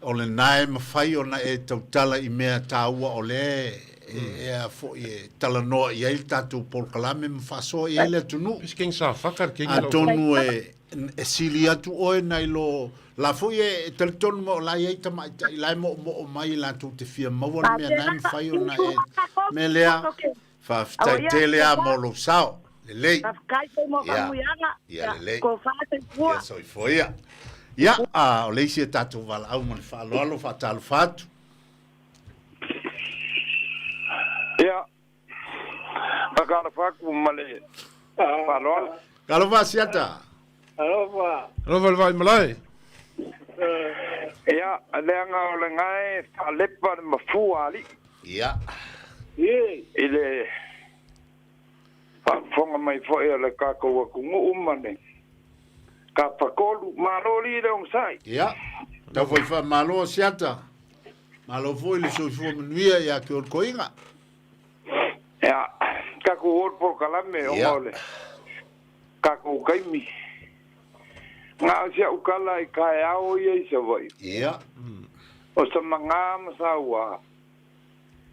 o lena e mafai ona e tautala i mea taua o lea e, e a foi e talanoa i ai le tatou polokalame ma faasoa i ai le atunuu. Pisi keng sa whaka le kengi lau Atonu e, e sili atu oe nai lo la foi e, e talitonu mai o la e i ai tamaitai la e moomoo mai latou te fia maua le mea na e mafai ona e mea lea. Faafetai tele a mo lou sao. Lelei. Faafetai foi mo Ia, faamanuiaga. ia Ia, lelei. kofa soifua. Ia soifua ia. Ia, a, o le isi e tatou valaau ma le faaaloalo faatalofa atu. Ia, faatalofa atu ma le faaaloalo. Talofa Asiata. Alofa. Alofa le vai malae. Ia, leaga o le gae faalepa le mafua alii Ia. Ye. i le faafofoga mai foi o le tatou atunuu ma le Kapakolu. Malo alii le onosai. Ia. Tau foi faamalo Asiata. Malo foi le soifua manuia ia te oe le toeaina. Ia, tatou o le polokalame ona Ia. o le tatou taimi. Na o si au tala i taeao ia i Savaii. Ia. O sa magā ma sa uā.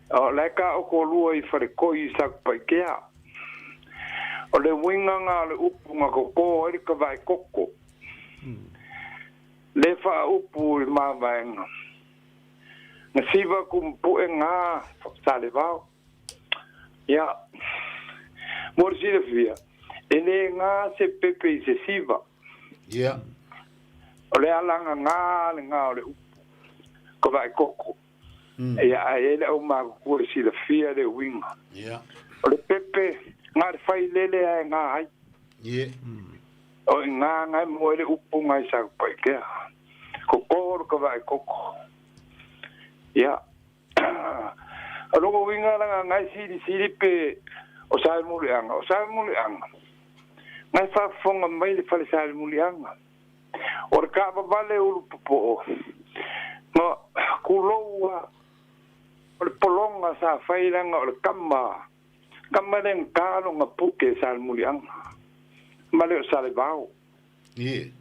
O la e taokolua i Falekoi i Satupaitea. O le uiga na o le upu na koko ai le kavae koko. Le faaupu i le mavaega. Na siva kumpu'e gā salevao. Ia, mo le silafia, e lē gā se pepe i se siva. Ia. O le alaga gā le gā o le upu, kavae koko. Ia, ae i ai le aumatutua e silafia le uiga. Ia. O le pepe, gā le fai lele ae gā ai. Ie. O i gā gae mo ai le upu gae Satupaitea. Koko le kavae koko. Ia. O lona uiga laga gae silisili pe o saemuliaga. O saemuliaga. Ngai faafofoga mai le fale Salemuliaga. O le kaavavale ulu popoo. Na kulou a o le pologa sa fai laga o le kama. Kama le na lona puke Salemuliaga. Ma le o Salevao. Ie.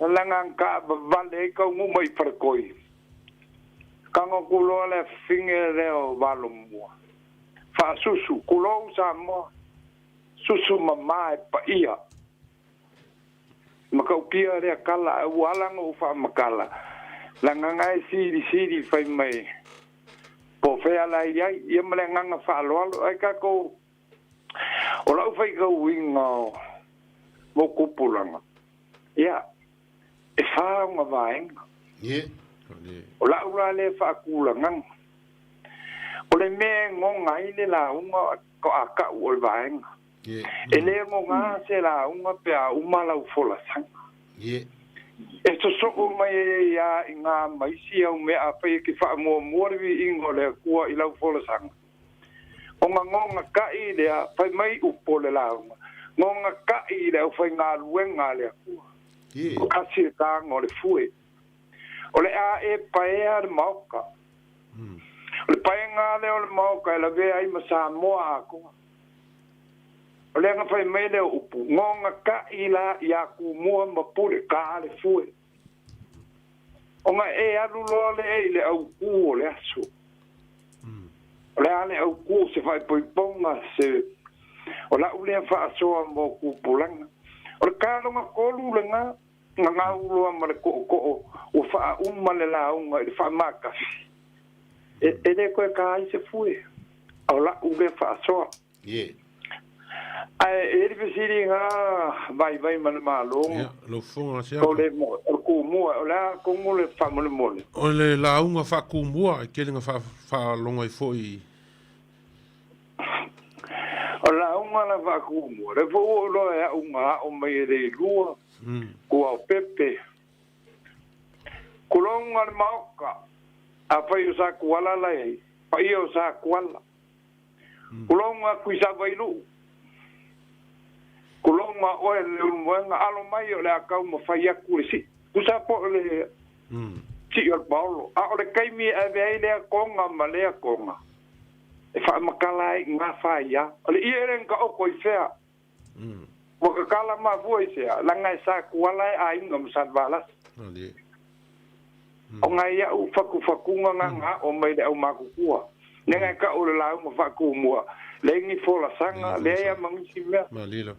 Laga na kaavavale ai kaugu mai falekoi. Kago kuloa le afifine lea o Valomua. Faasusu, kulou Samoa. Susu mamā e paia. Makaukia lea kala, ae ua ala ona ou faamakala. Laga na e silisili fai mai po o fea la e i ai. Ia ma le agaga faaaloalo. Ae tatou, o lau faitauina o mo tupulaga, ia, e fa ona vaega. Ie. O lau la lea faatulagaga. O le mea e goga ai le lauga a ka'u o le vaega. Ie. E lē gogā se lauga pe a uma lau folasaga. Ie. E sosoo mai ai lava i gā ma isi au mea afai e te faamuamua le viiga o le Atua i lau folasaga. Ona gogata'i lea, fai mai upu o le lauga, gogata'i i le aufaigaluega a le Atua. Ie. O tasi le taga o le fue. O le a e paea le maoka. O le paega lea o le maoka e lavea ai ma Samoa atoa. O lea na fai mai lea o upu, gogata'i la ia Tumua ma Pule, ka le fue. Ona e alu loa lea i le autū o le aso. O le a le autū se faaipoipoga se o lau lea faasoa mo tupulaga. O le taloga tolu lena na gauloa ma le tootoo ua faauma le lauga i le faamakasi. E, e le koe ka ai se fue. O lau lea faasoa. Ie. Ae e le fesili ga vaivai ma le Malo. Ia, lau fofoga O siaka. le mo- o le kumua, o le a kogo le faamolemole. O le lauga faakumua e tele na faalogo ai foi. O lauga la faakumua. Le fou o loa e au ngā o mai e le ilua, kua o pepe. Kulonga le maoka, a fai o sa kuala la e, paia o sa kuala. Kulonga kui sa vailu. Kulonga oe le ulumoenga alo mai o le akau ma fai aku le si. Kusa po le si o le paolo. A o le kaimi e ave ai lea konga ma lea konga. E faamakala ai ngā whaia. O le ia ere nga oko i whea. Ua kakala mafua i sea. Langa e sa kuala e ainga ma Salvalasi. Ali. O ngai au fakufakuga nga nga o mai le au makukua. Ne ngai ka o le lau ma fakumua. Le ngi folasaga, le ia mangisi mea. Malila.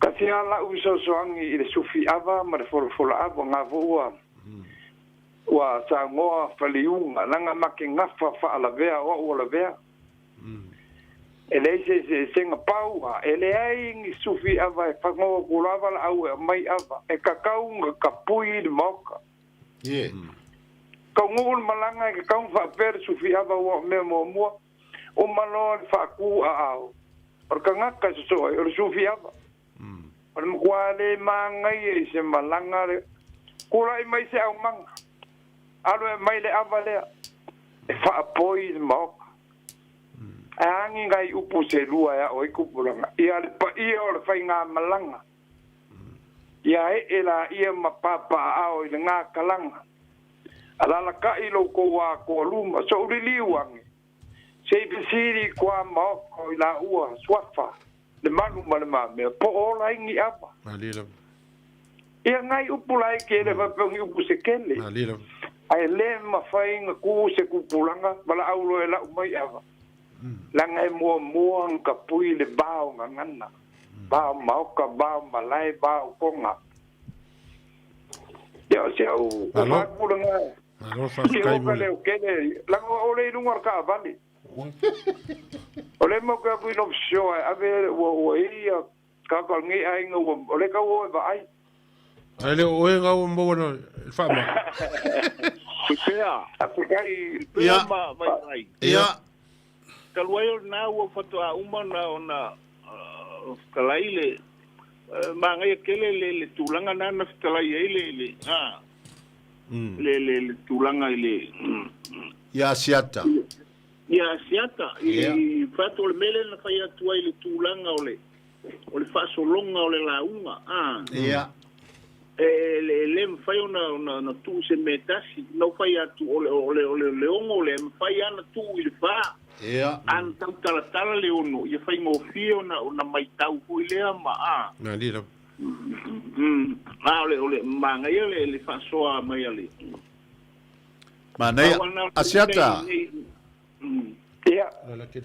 Kasi a lau fesoasoani i le sufi ava ma le folafola ava ngā foua. Ua saugoa faliuga laga make gafa faalavea o a'u o lavea. E leai se eseesega pau a e leai ni sufi ava e fagoa kulava la au e mai ava e kakau nga kapui i le maoka. Ie. Kauguu le malaga e kakau faapea le sufi ava ua o mea muamua o maloa le faakū aao. O le kagaka e sosoo ai o le sufi ava. O le makuā lē magaia i se malaga le kula'i mai se aumaga. Alu e mai le ava lea e faapoi i le maoka. Ae agi ngai upu se lua e ao ai kupulaga. Ia le paia o le faigā malaga. Ia ee laia ma papaaao i le gakalaga. Alalaka'i loutou atoaluma so'u liliu age. Se i fesili i maoka o i laua suafa le malu ma le mamea po o ola ai ni ava. Malila. Ia ngai upu laiti e le faapea o ni upu se kele. Malila. Ae lē mafai na kū se kupulaga ma laau loa e lau mai ava. Laga e muamua na kapui le va o gagana. Va o maoka, va o malae, va o koga. Ia o se au Malo. faatulaga. Malo Ke faafetai o mo ka le. leo kele. Laga o le i luga o le kaavale. O le mau ka kui no fisoa e ave ua ua ia ka ka ngi ai nga ua o le ka ua e vaai. Ai le o e ngau mo na le faama. Pea, A kai pea Ia. ma mai mai. Ia. Talu ai o lena ua faatoā uma na ona fetalai le magaia tele le le tulaga na na fetalai ai le le a le le le tulaga i le Ia Asiata. ia Asiata Ia. i fatu o le mele na fai atu ai le tulaga o le o le faasologa o le lauga a. Ia. E e le mafai ona ona ona tuu se mea e tasi. Na ou fai atu o le o le o le 6 lea e mafai lava ona tuu i le 4. Ia. A na tau talatala le 6 ia faigofie ona ona maitau foi lea ma a. Malie lava. A o le o le manaia le le faasoa mai a le. Manaia. Asiata. Ia.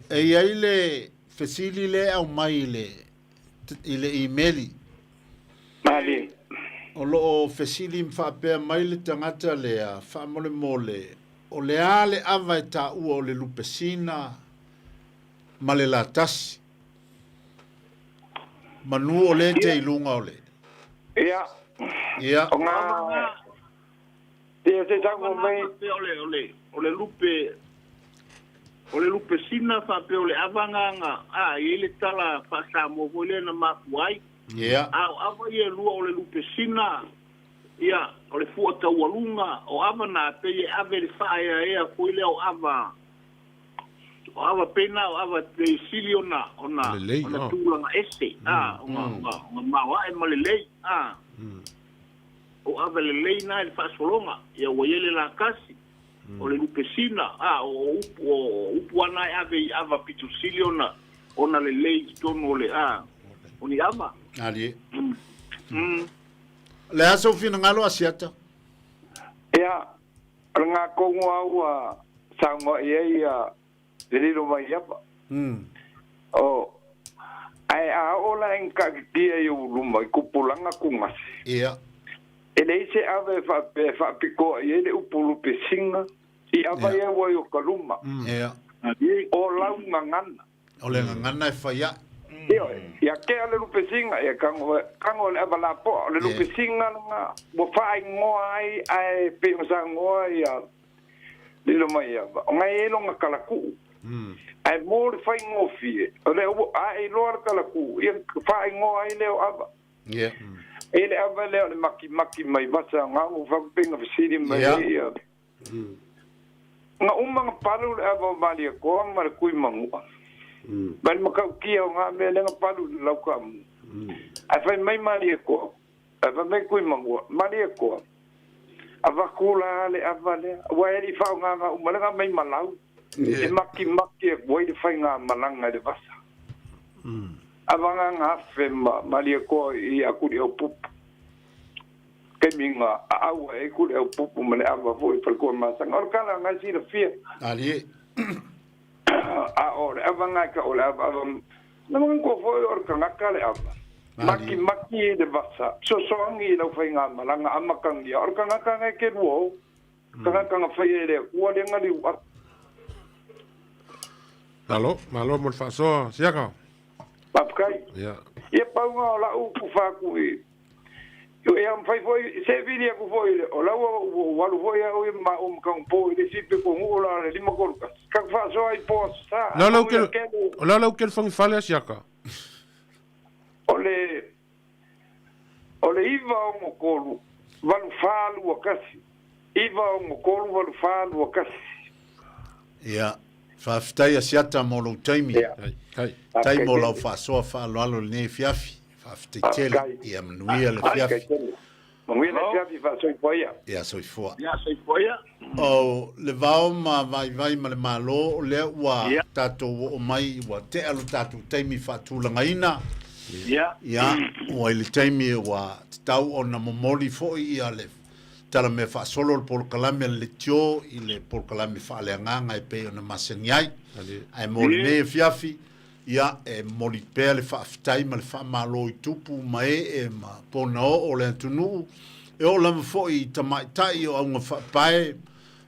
E i ai le fesili lea e aumai i le i le imeli. Malie. O lo o fesili ma faapea mai le tagata lea, faamolemole, o le a le ava e taua o le lupesina ma le latasi? Manu o lea e te i luga o le. Ia. Ia. O ngā... Ia se tau mai. O le, o le, o le lupe, o le lupe sina faapea o le ava nga a i ai le tala faa-Samoa foi lea na mafua ai. Ia. A o ava ia e lua o le lupe sina, ia, o le fua taualuga, o ava na pei e ave le faaeaea foi lea o ava, o ava pei na o ava pei sili ona, ona, Lelei, ona oh. tulaga ese, a, ona, ona, ona maoae ma lelei, a. O ava lelei na i le faasologa, ia ua i ai le lakasi, o le lupesina, a, o upu, o upu lava na e ave i ava pito sili ona, ona lelei i totonu o le, a, o ni ava. Alie. O le a sou finagalo, Asiata? Ia, o le gakogo lava ua saunoa i ai ia le lilo mai ava. O, ae a oo la e ngakaakikia i ou luma i kupulaga kugase. Ia. E leai se ava e faapea e faapitoa i ai le upu lupesiga i ava ia ua i o ka luma. Ia. O lau gagana. O le gagana e fai ae. Ioe, ia kea le lupesiga, ia kago, kago le ava lapoa, o le lupesiga lena ua faaigoa ai ae pei ona saunoa ia Lilo mai ava, o ngai e longa kalakuu. Ae mo le faigofie, o lea ua ae iloa le kalakuu, ia faaigoa ai lea o ava. E le ava lea o le makimaki mai vasa ngau fakupenga fesili mai ia. Nga uma nga palu le ava o Maliakoa ma le kui mangua. Mai le makaukia o ngā mea le nga palu le lauka amu. Ae fai mai Maliakoa, ae fai mai kui mangua, Maliakoa. Avaku la le ava lea, ua e li whaonga uma le nga mai malau. E makimaki e kua i le whainga malanga i le vasa. Ava ngā ngā ma Maliakoa i akuri au pupu. Kei minga a aua e kuri au pupu ma le ava foi falkoa masanga. O le kala ngai sila fia. Alie. A o le ava ngai ka o le ava ava. Na mga kua foi o le kangaka le ava. Maki maki i le vasa. Sosoangi i lau whainga malanga amakangia. O le kangaka ngai ke rua o. Kangaka nga whai e lea. Kua le ngali ua. Malo, malo mo le faasoa, Siaka. Papakai. Ia. Ia paunga o lau ku whāku i. E am whai foi, se vili aku foi, o lau o alu foi au i ma o makang po i le sipe ko ngu la le lima kolu ka. Ka whaasoa i po sa. La lau ke, o la lau ke le fangifale a Siaka. O le, o le iwa o ngokolu, valu whālu a kasi. Iwa o ngokolu, valu whālu a kasi. Ia. Faafetai Asiata mo lou taimi. Ia. Ai. Tai mo lau faasoa faaaloalo lenei afiafi. Faafetai tele. Ia manuia le afiafi. Manuia le afiafi faasoifua ia. Ia soifua. Ia soifua ia. O le vao ma vaivai ma le Malo, o lea ua tatou oo mai, ua tea lo tatou taimi faatulagaina. Ia. Ia, ua i le taimi ua tatau ona momoli foi ia le tala mea faasolo o le polokalame a le leitio i le polokalame faaleagaga e pei ona masani ai. Ae mo lenei afiafi, ia, e momoli pea le faafetai ma le faamalo i tupu ma ee ma ponaoo o le atunuu, e oo lava foi i tamaitai o auga faapae,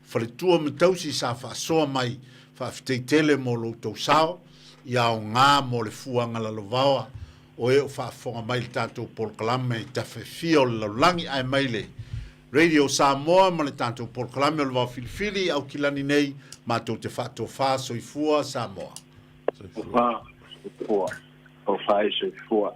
faletua ma tausi sa faasoa mai, faafetai tele mo lo outou sao, ia aoga mo le fuaga lalovaoa o e o faafofoga mai i le tatou polokalame i tafa e fia o le lalolagi ae mai le Radio Samoa ma le tatou polokalame o le Vao Filifili i Aukilani nei, matou te faatofa soifua Samoa. Soifua, soifua, tofa e soifua.